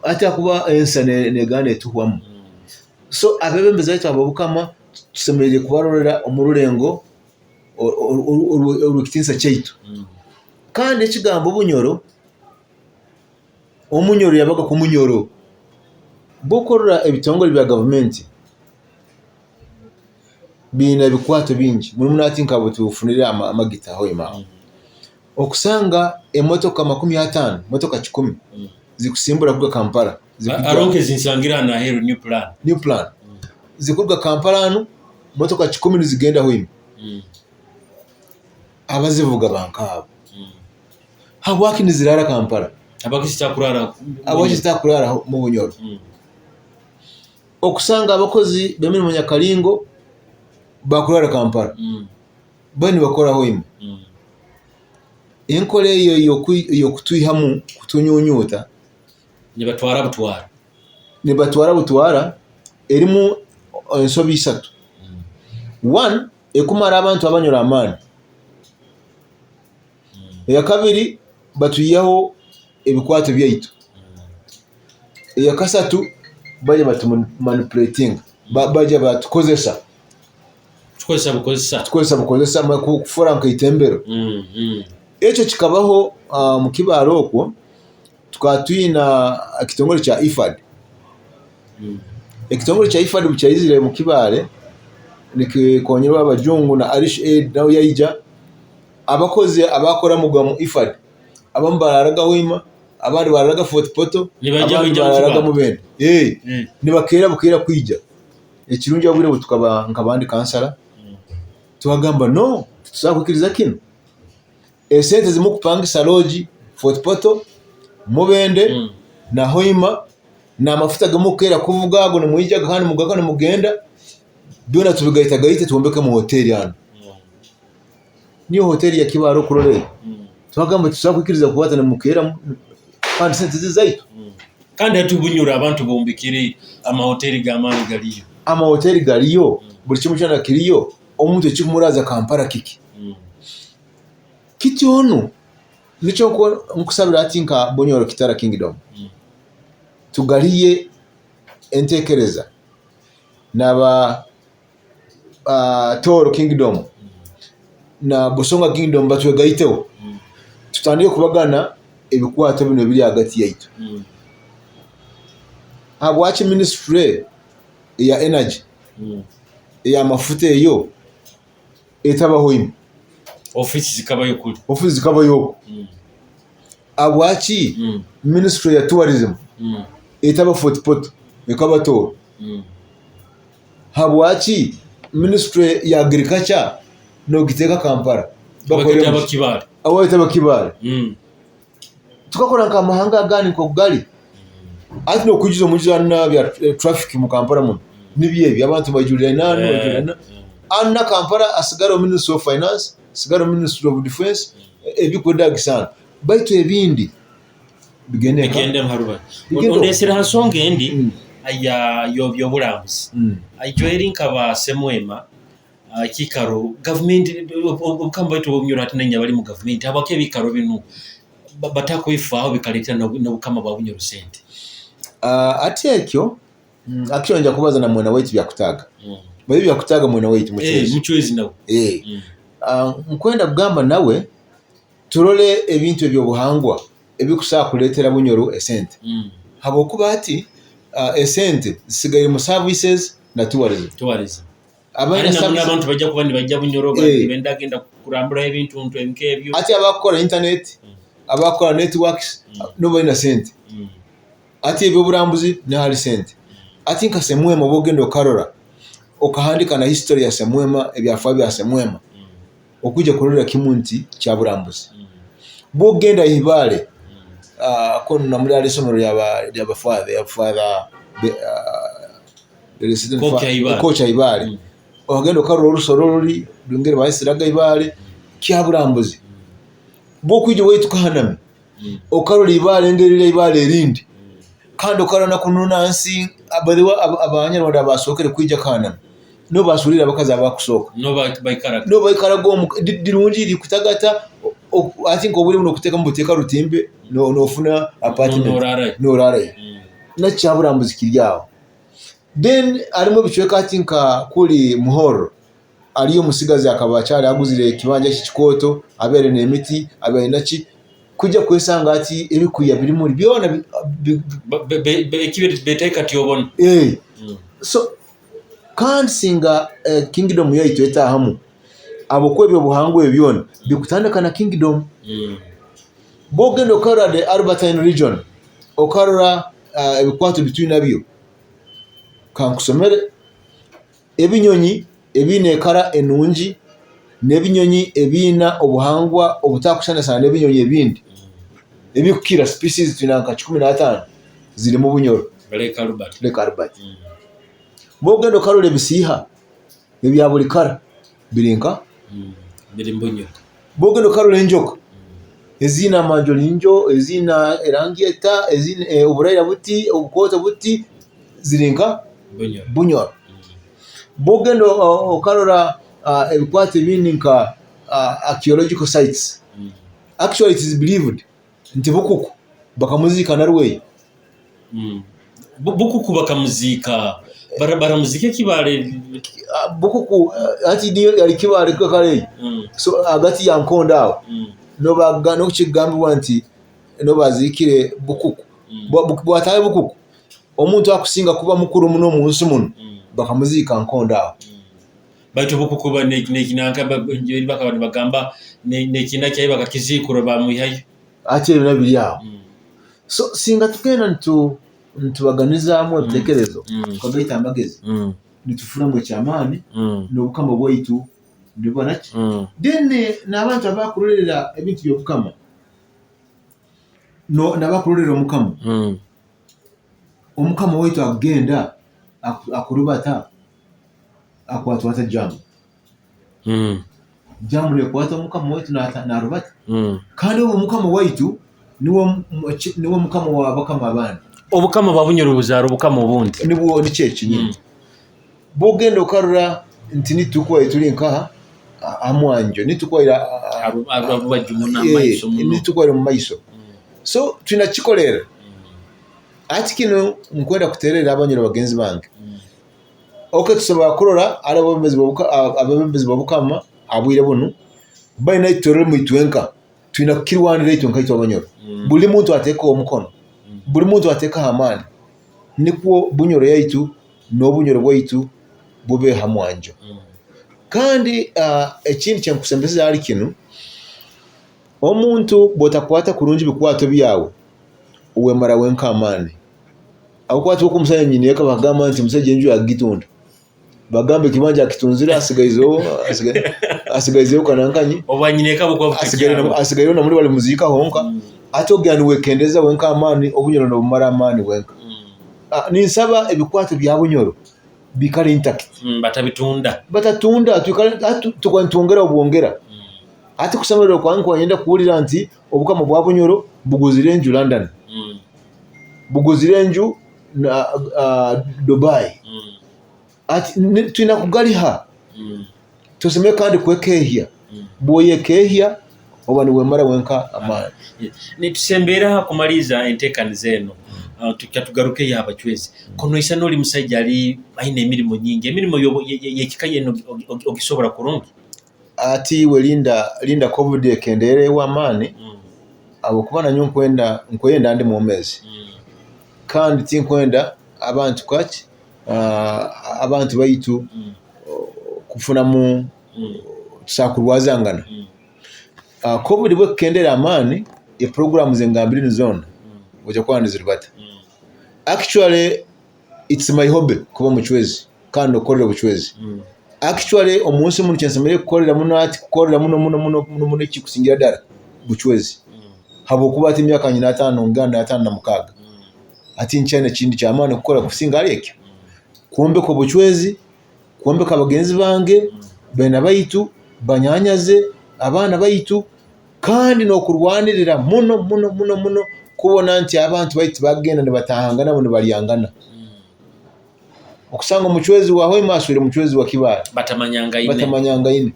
Hati ahakuba ensa negenda netuhwamu. So abebembezi baitu ab'Obukama tusemeriire kubarorera omu rulengo orw'ekitiinisa kyaitu. Kandi ekigambo Bunyoro, Omunyoro yabaga ku Munyoro. Bw'okurora ebitongole bya gavumenti biine ebikwato bingi muno muno hati nka butufunire amagita Hoima aho. Okusanga emotoka 50, motoka 100 zikusimbura kuruga Kampala. Haroho nk'ezinsangire hanu aheeru New Plan. New Plan. Zikuruga Kampala hanu, motoka 100 nizigenda Hoima. Abazivuga ba nkaabo. Habwaki niziraara Kampala? Habwaki zitakurara? Habwaki zitakurara mu Bunyoro? Okusanga abakozi b'emirimo Nyakalingo bakurara Kampala. Bo nibakora Hoima. Enkora eyo ey'okutwihamu kutunyunyuuta. Nibatwara butwara. Nibatwara butwara erimu ensobi isatu. One, ekumara abantu abanyoro amaani. Eyakabiri, batwihaho ebikwato byaitu. Eyakasatu, baija batumanipulatinga, baija batukozesa. Kutukozesa bukozesa. Kutukozesa bukozesa kufora nk'itembero. Ekyo kikabaho omu Kibaale okwo, tukaba twina ekitongore kya IFAD. Ekitongore kya IFAD obu kyaizire omu Kibaale nikikonyerwa abajungu na Irish Aid nawe yaija, abakozi abakoramuga omu IFAD abamu bararaga Hoima, abandi bararaga Fort Portal, abandi bararaga Mubende. Nibakeera bukeera kwija. Ekirungi obwire obu tukaba nkaba ndi kansara, twagamba no, titusobora kwikiriza kinu. Esente ezimukupangisa loogi Fort Portal, Mubende na Hoima n'amafuta agimukukeera kuvuga ago nimwija kandi mugaruka nimugenda, byona tubigaitagaite twombekemu hoteeri hanu. Niyo hoteeri ya Kibaale okurora egi. Twagamba titusobora kwikiriza kuba nimukeera kandi sente ziri zaitu. Kandi hati Bunyoro abantu bombekere amahoteeri g'amaani galiyo. Amahoteeri galiyo, buri kimu kyona kiriyo, omuntu ekikumuraaza Kampala kiki? Kityo nu, nikyo nkusabira hati nka Bunyoro Kitara Kingdom, tugariye entekereza naba Tooro Kingdom na Busonga Kingdom batwegaiteho, tutandike kubagana ebikwato binu ebiri ahagati yaitu. Habwaki minisitule eya energy, ey'amafuta eyo etabaho imwe? Ofiisi zikabayo kuri. Ofiisi zikabayo oku. Habwaki minisitule ya tourism etaba Fort Portal ekaba Tooro? Habwaki minisitule ya agriculture nogiteeka Kampala? Baketaba Kibaale. Baketaba Kibaale. Tukakora nk'amahanga agandi nk'oku gari. Hati n'okwijuza omwijuzo hanu n'abya traffic mu Kampala munu nibyo ebi abantu baijurira hanu baijurira hanu. Hanu na Kampala hasigaraho ministry of finance, hasigaraho ministry of defence ebikwetagisa hanu baitu ebindi bigende nka? Bigende nka rubaju. Bigende oku. Ondesere ha nsonga endi ey'oburambuzi. Joel nkaba Semwema ekiikaro gavumenti obukama bwaitu obw'obunyoro hati nainywe abali mu gavumenti habwaki ebiikaro binu batakwefaaho bikaleetera n'obukama bwa Bunyoro sente? Hati ekyo, actually nja kubaza na mwena waitu Byakutaaga. Manya Byakutaaga mwena waitu Mucwezi. Mucwezi nawe. Nkwenda kugamba nawe turole ebintu eby'obuhangwa ebikusobora kuleetera Bunyoro esente. Habwokuba hati esente zisigaire mu services na tourism. Tourism. Hari n'abantu baija kuba nibaija Bunyoro nibenda kugenda kuramburaho ebintu nk'ebyo. Hati abakukora internet, abakukora networks nibo baine sente. Hati eby'oburambuzi niho hari sente. Hati nka Semwema obu ogenda okarora, okahandika na history ya Semwema, ebyafaayo bya Semwema, okwija kurorera kimu nti kyaburambuzi. Obu okugenda Ibale, kunu namuri hariho isomero rya ba father, Kookya Ibale. Okagenda okarora orusoro ruri engeri bahisiraga Ibale, kyaburambuzi. Obu okwija owaitu Kahanami, okarora Ibale engeri riri Ibale erindi, kandi okarora na kunu nansi, by the way abanyarwanda abasookere kwija Kahanami, nibo baasuuriire abakazi abakusooka. Nibo baikaraga omu, rirungi ririkutagata, hati nk'obwire bunu okuteekamu buteeka rutimbe noofuna apartment noraarayo. Nakyo kyaburambuzi kiri aho. Then harimu ebicweka hati nka kuri Muhorro, hariyo omutsigazi akaba akyari aguzire ekibanja kye kikooto, abaire n'emiti, abaire naki. Kwija kwesanga ati ebikuya biri muli byona Ekibi betaika katyobona. So kandi singa kingdom yaitu etahamu habwokuba ebyobuhangwa ebi byona bikutandika na kingdom. Bwogenda okarora the Albertine region, okarora ebikwato ebitwinabyo, kankusomere, ebinyonyi ebiine ekara enungi n'ebinyonyi ebiine obuhangwa obutakushushana n'ebinyonyi ebindi ebikukira species twine nka 15 zirimu Bunyoro. Lake Albert. Lake Albert. Bwogenda okarora ebisiiha ebya buri kara biri nka? Biri Bunyoro. Bwogenda okarora enjoka eziine amanjorinjo, eziine erangi eta, eziine oburaira buti, obukooto buti, ziri nka? Bunyoro. Bwogenda okarora ebikwato ebindi nka archaeological sites, actually it is believed nti Bukuku bakamuziika Narweyi. Bukuku bakamuziika, baramuziika ekibaare? Bukuku hati niyo yari Kibaare kare so ahagati ya Nkondo aho nokigambibwa nti niho baziikire Bukuku. Bwataaha Bukuku, omuntu akusinga kuba mukuru muno omu nsi munu bakamuziika Nkondo aho. Baitu Bukuku bakaba nibagamba nekiina kyaye bakakiziikura bamwihayo. Hati ebyo nabyo biri aho. So singa tugenda nitubaganizaamu ebitekerezo tukagaita amagezi nitufunamu eky'amaani n'obukama bwaitu nibuba naki. Then n'abantu abakurorerera ebintu by'obukama n'abakurorerera omukama, omukama waitu akugenda akurubata akwatwa ata jaamu? Jaamu nekwata omukama waitu narubata? Kandi obu omukama waitu niwe mukama wa bakama abandi. Obukama bwa Bunyoro buzaara obukama obundi. Nibwo nikyo eki nyine. Bwogenda okarora nti nitukubaire turi nkaha aha mwanjo, nitukubaire nitukubaire omu maiso. So twine kukikorera. Hati kinu nkwenda kutererra abanyoro bagenzi bange. Ok tusobora kurora hali abebembezi b'obukama aha bwire bunu, baine ahi itwenka twine kukirwanira itwe nkaitwe abanyoro. Buli muntu atekeho omukono, buli muntu atekeho amaani nikwo Bunyoro yaitu n'obunyoro bwaitu bube ha mwanjo. Kandi ekindi ekyenkusembeseza hali kinu, omuntu bw'otakwata kurungi bikwato byawe, wemara wenka amaani. Ahabw'okuba tibwo omushaija nyineeka bakagamba nti omushaija enju yagitunda. Bagamba ekibanja akitunzire asigaizeho asigaizeho kanankanyi asigaireho na muri barimuziika honka. Hati ogira niwekendeza wenka amaani obunyoro nobumara amaani wenka. Ninsaba ebikwato bya Bunyoro biikare intact. Batabitunda. Batatunda twikare hati tukuba nitwongera obwongera. Hati kushemererwa kwange nkuba niinyenda kuhurira nti obukama bwa Bunyoro buguzire enju London. Buguzire enju Dubai. Hati twine kugariha. Tosemeriire kandi kwekehya. Bwoyekehya oba niwemara wenka amaani. Nitusemberra ha kumaliza entekaniza enu, katugarukeyo ha bacwezi. Konoisana oli musaija ali aine emirimo nyingi, emirimo y'ekika enu ogisobora kurungi? Hati iwe linda linda covid ekendeere ew'amaani habwokuba nanyowe nkwenda nkwenda ndi mwomeezi kandi tinkwenda abantu kukora ki abantu baitu kufunamu tusobora kurwazangana. Covid obu ekukendeera amaani, epuroguramu zengambire enu zoona oija kurora nizirubata. Actually it's my hobby kuba omucwezi kandi n'okukorera obucwezi. Actually omu nsi munu ekinsemeriire kukorera muno hati kukorera muno muno muno muno muno ekikusingira ddala bucwezi habwokuba hati emyaka nyine ataano ningenda 56 hati nkyaine ekindi ky'amaani kukora kusinga hali ekyo. Kwombeka obucwezi, kwombeka bagenzi bange, beena baitu, banyanyaze, abaana baitu kandi n'okurwanirira muno muno muno muno kubona nti abantu baitu tibagenda nibatahangana ngu nibalyangana. Okusanga omucwezi wa Hoima aswire omucwezi wa Kibaale batamanyangaine.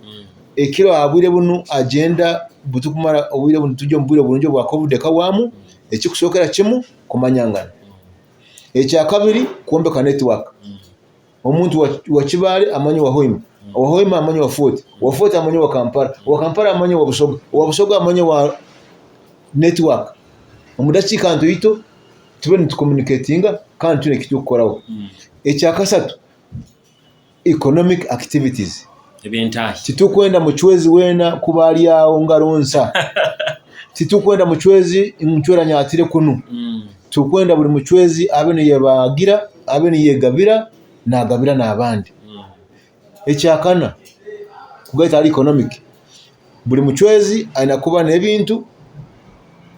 Ekiro aha bwire bunu agenda butukumara obwire bunu turi omu bwire burungi obwa covid ekahwamu, ekikusookera kimu kumanyangana. Ekyakabiri kwombeka network. Omuntu wa Kibaale amanye owa Hoima, owa Hoima amanye owa Fort, owa Fort amanye owa Kampala, owa Kampala amanye owa Busoga, owa Busoga amanye owa. Network omu dakiika ntoito tube nitucommunicatinga kandi twine eki turikukoraho. Ekyakasatu, economic activities. Eby'entaahi. Titukwenda mucwezi weena kuba ari aho ngaro nsa. Titukwenda mucwezi ncwera nyatire kunu. Tukwenda buri mucwezi abe niyebagira, abe niyegabira, nagabira n'abandi. Ekyakana, kugaita ahari economic, buri mucwezi aine kuba n'ebintu,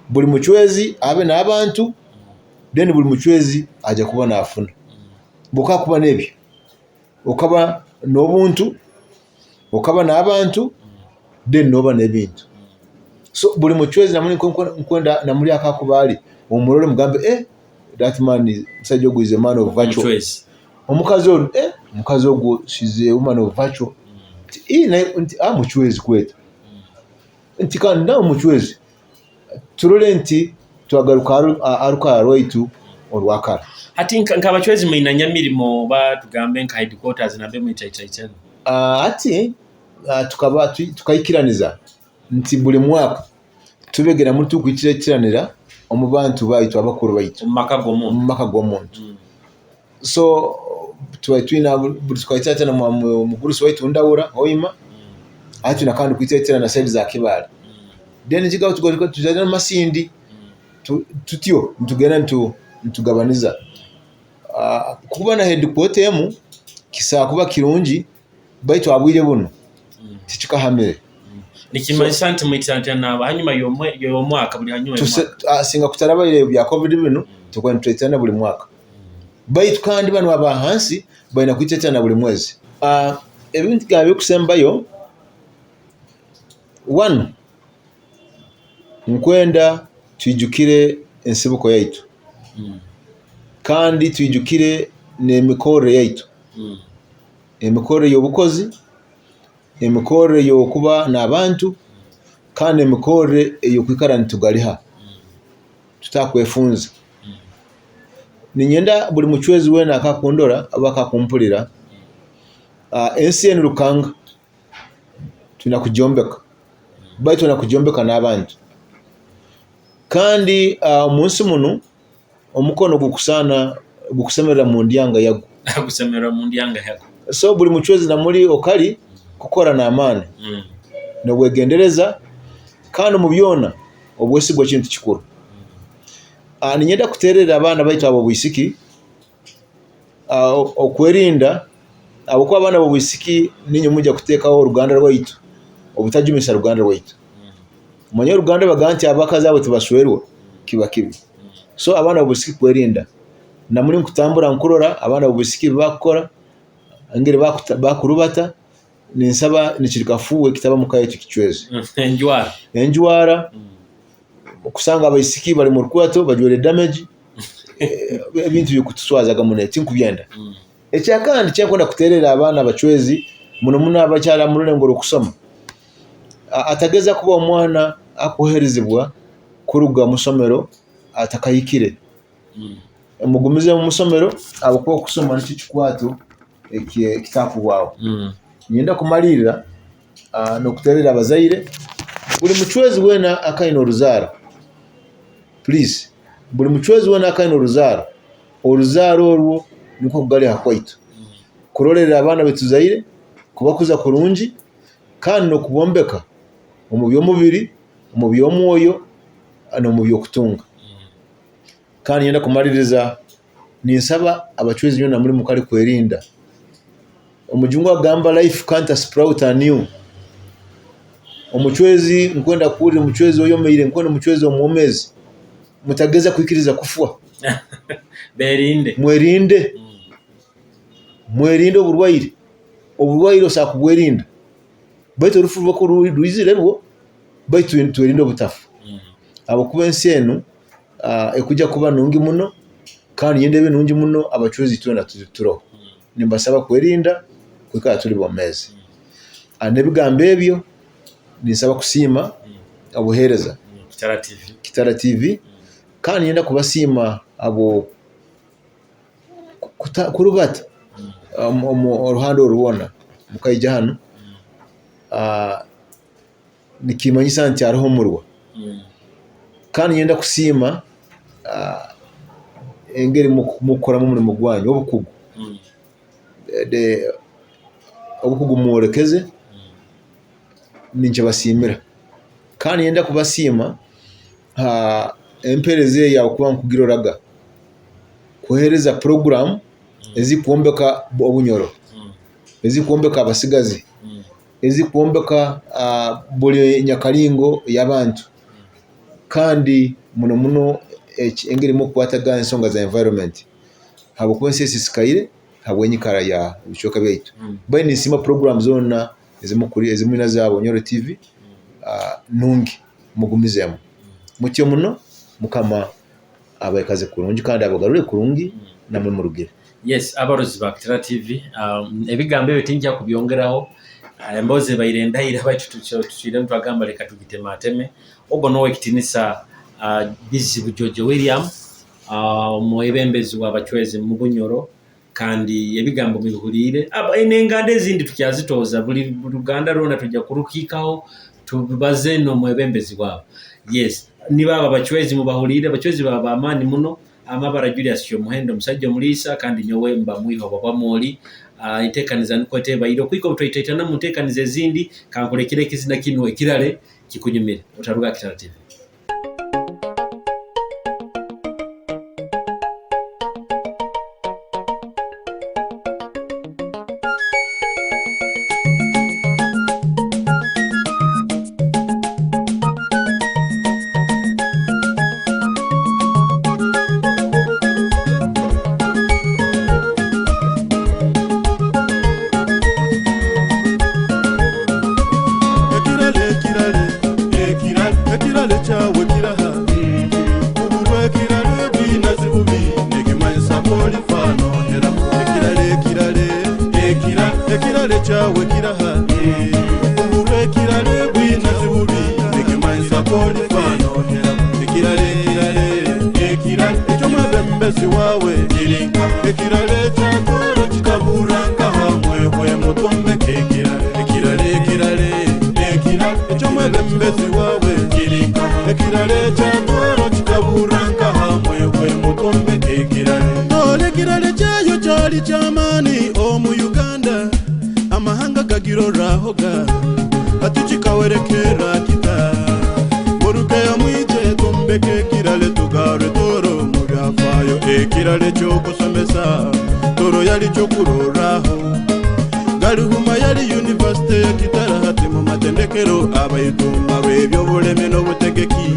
buri mucwezi abe n'abantu, then buri mucwezi aija kuba nafuna. Obu okuba n'ebyo, okaba n'obuntu, okaba n'abantu, then noba n'ebintu. So buri mucwezi namuri nkwenda namuri aku akuba ari, omurore omugambe eh that man is omushaija ogu is a man of virtue. Omucwezi. Omukazi onu eh omukazi ogu she is a woman of virtue. Nti naye nti mucwezi kweta. Nti kandi nawe mucwezi. Turore nti twagaruka aha rukara rwaitu orwa kara. Hati nk'abacwezi mwina Nyamirimo oba tugambe nka headquarters nambere mwitaitaitana? Hati tukaba tukaikiraniza nti buri mwaka tubegera muri tukwikiriranira omu bantu baitu abakuru baitu Omu maka g'omuntu. omu maka g'omuntu. So tuba twina buri tukaitaitana omugurusi waitu Ndahura Hoima, hati twina kandi kwitaitirana side za Kibaale. Then ekigaho tugaruka tuzaire Masindi, tutyo nitugenda nitugabaniza. Kuba na headquarter emu kisobola kuba kirungi baitu aha bwire bunu tikikahamire. Nikimanyisa nti mwitaitirana hanyuma y'omwaka buri hanyuma y'omwaka. Singa kutarabaire bya covid binu tukuba nitwaitirana buri mwaka. Baitu kandi banu aba hansi baine kwitaitirana buri mwezi. Ebintu byange ebikusembayo, one, nkwenda twijukire ensibuko yaitu kandi twijukire n'emikorre yaitu. Emikorre y'obukozi, emikorre y'okuba n'abantu kandi emikorre ey'okwikara nitugaliha tutakwefunza. Niinyenda buri mucwezi weena akakundora oba akakumpurira, ensi enu Rukanga twine kugyombeka baitu twine kugyombeka n'abantu. Kandi omunsi munu omukono gukusaana gukusemerera mundyanga yagwo. Gusemerera mundyanga yagwo. So buri mucwezi namuri okari kukora n'amaani n'obwegendereza kandi omu byona obwesigwa kintu kikuru. Niinyenda kuteererra abaana baitu ab'obwisiki okwerinda ahabw'okuba abaana b'obwisiki niinywe mwija kuteekaho oruganda rwaitu, obutajumisa ruganda rwaitu. Omanyire oruganda nibagamba nti abakazi abo tibaswerwa, kiba kibi. So abaana b'obwisiki kwerinda, namuri nkutambura nkurora abaana b'obwisiki ebi bakukora, engeri bakurubata, ninsaba nikiri kafuuhe kitaba muka yaitu kicwezi. Enjwara. Enjwara, okusanga abaisiki bari omu rukurato bajwaire damage, ebintu bikutuswazaga muno tinkubyenda. Ekyakandi ekinkwenda kuteerera abaana abacwezi muno muno abakyari omu rurengo rw'okusoma, atageza kuba omwana akuheerezibwa kuruga omu ishomero atakahikire. Mugumizemu omu ishomero ahabw'okuba okusoma nikyo kikwato ekitakuhwaho. Niinyenda kumariirira n'okuteerera abazaire, buri mucwezi weena akaine oruzaaro, please, buri mucwezi weena akaine oruzaaro, oruzaaro orwo nikwo kugariha kwaitu. Kurolerera abaana abu tuzaire, kubakuza kurungi kandi n'okubombeka omu by'omubiri, omu by'omwoyo n'omu by'okutunga. Kandi niinyenda kumariiriza ninsaba abacwezi nyowe namuri mukare kwerinda. Omujungu agamba life can't sprout anew. Omucwezi nkwenda kuhurira omucwezi oyomeire, nkwenda omucwezi omwomezi, mutageza kwikiriza kufwa. Berinde. Mwerinde. Mwerinde oburwaire. Oburwaire osobola kubwerinda baitu orufu rwo kurwizire rwo, baitu twerinde obutafa. Ahabw'okuba ensi enu ekuija kuba nungi muno kandi niinyenda ebe nungi muno abacwezi twena turoho. Nimbasaba kwerinda kwikara turi bomeezi. N'ebigambo ebyo ninsaba kusiima obuheereza Kitara TV kandi niinyenda kubasiima ahabw'okurubata oruhande oru rwona mukaija hanu, nikimanyisa nti hariho omurwa. Kandi niinyenda kusiima engeri mukukoramu omurimo gwanyu, obukugu. Obukugu mworekeze, ninkibasiimira. Kandi niinyenda kubasiima empeereza eyi ahabw'okuba nkugiroraga kuheereza puroguraamu ezikwombeka obunyoro, ezikwombeka abasigazi, ezikwombeka buri nyakaringo y'abantu kandi muno muno engeri mukukwataga ensonga za environment habwokuba ensi esisikaire habw'enyikara ya ebicweka byaitu. Mbwenu ninsiima puroguraamu zoona ezimwine za Bunyoro TV nungi mugumizeemu mutyo muno Mukama abaikaze kurungi kandi abagarure kurungi namwe murugire. Yes abarozi ba Kitara TV ebigambo ebyo tinkya kubyongeraho emboozi ebaire ndaire baitu tucwiremu twagamba leka tugitemateme. Ogu n'owekitinisa Bizibu George William omwebembezi w'abacwezi mu Bunyoro kandi ebigambo mubihuriire. N'enganda ezindi tukyazitooza buri ruganda rwona twija kuruhikaho tubaze n'omwebembezi waabo. Yes nibo abo abacwezi mubahuriire, abacwezi baba b'amaani muno. Amabara Julius Kyomuhendo omusaija omuliisa kandi nyowe mba mwiha oba Bwamwooli. Enteekaniza nukwo eti ebaire. Okuhika obu twaitaitana omu nteekaniza ezindi, kankulekere ekizina kinu ekirale kikunyumire. Otaruga aha Kitara TV. Ekirale ekirale ekirale ekirale kyawe kiraha Kuburwa ekirale bwinazi bubi nikimanyisa bwolifa nohera Ekirale ekirale ekirale ekirale kyawe kiraha Kuburwa ekirale bwinazi bubi nikimanyisa bwolifa nohera Ekirale ekirale ekirale eky'omwebembezi wawe Ekirale kya Tooro kikabura nkaha mwehwe mutwombeke ekirale Ekirale ekirale ekirale eky'omwebembezi wawe Ekirale kya Tooro kikabura nkaha mwehwe mutwombeke ekirale Tooro ekirale kyayo kyali ky'amaani omu Uganda Amahanga gagirorahoga hati kikawerekera kita Murugeyo mwije twombeke ekirale tugarre Tooro omu byafaayo Ekirale ky'okusomesa Tooro yali kyokurorraho Galihuma yali yunivasite ya Kitara hati mu matendekero Abaitumba rw'ebyobulemi n'obutegeki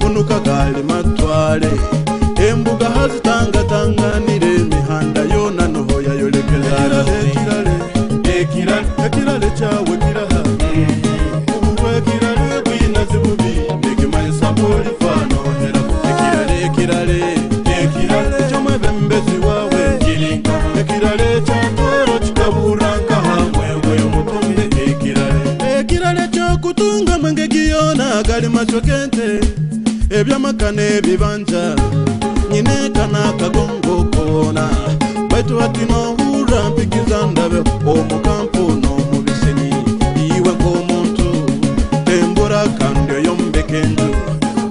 Kunuka gali matwale Embuga hazitangatanganire Emihanda yoona nuho yayolekezaga Ekirale ekirale ekirale kyawe kiraha Kuburwa ekirale bwinazi bubi Nikimanyisa bwolifa nohera Ekirale ekirale ekirale eky'omwebembezi wawe Ekirale kya Tooro kikabura nkaha mwehwe mutumbe ekirale Ekirale ky'okutunga mwenge giyona gali masyo g'ente Eby'amaka n'ebibanja nyineka n'akagongo koona Baitu hati nohurra mpikiza ndabe omu kampu n'omu bisenyi Iwe nk'omuntu tembura kandi oyombeke enju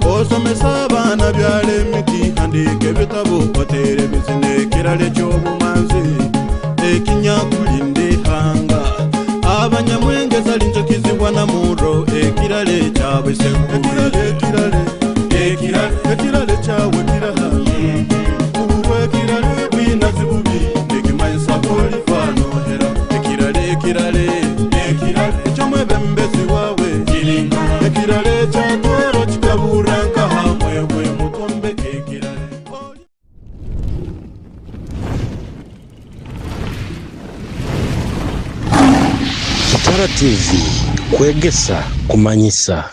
Osomese abaana byara emiti handiika ebitabo oteere ebizina Ekirale ky'obumanzi ekinyakulinda ihanga Abanyamwenge zali njoki zibwa na murro Ekirale kyabwe Isenkuru Ekirale ekirale ekirale kyawe kiraha Kuburwa ekirale bwinazi bubi nikimanyisa bwolifa nohera Ekirale ekirale ekirale eky'omwebembezi wawe Ekirale kya Tooro kikabura nkaha mwehwe mutwombeke ekirale Kitara TV, kwegesa, kumanyisa.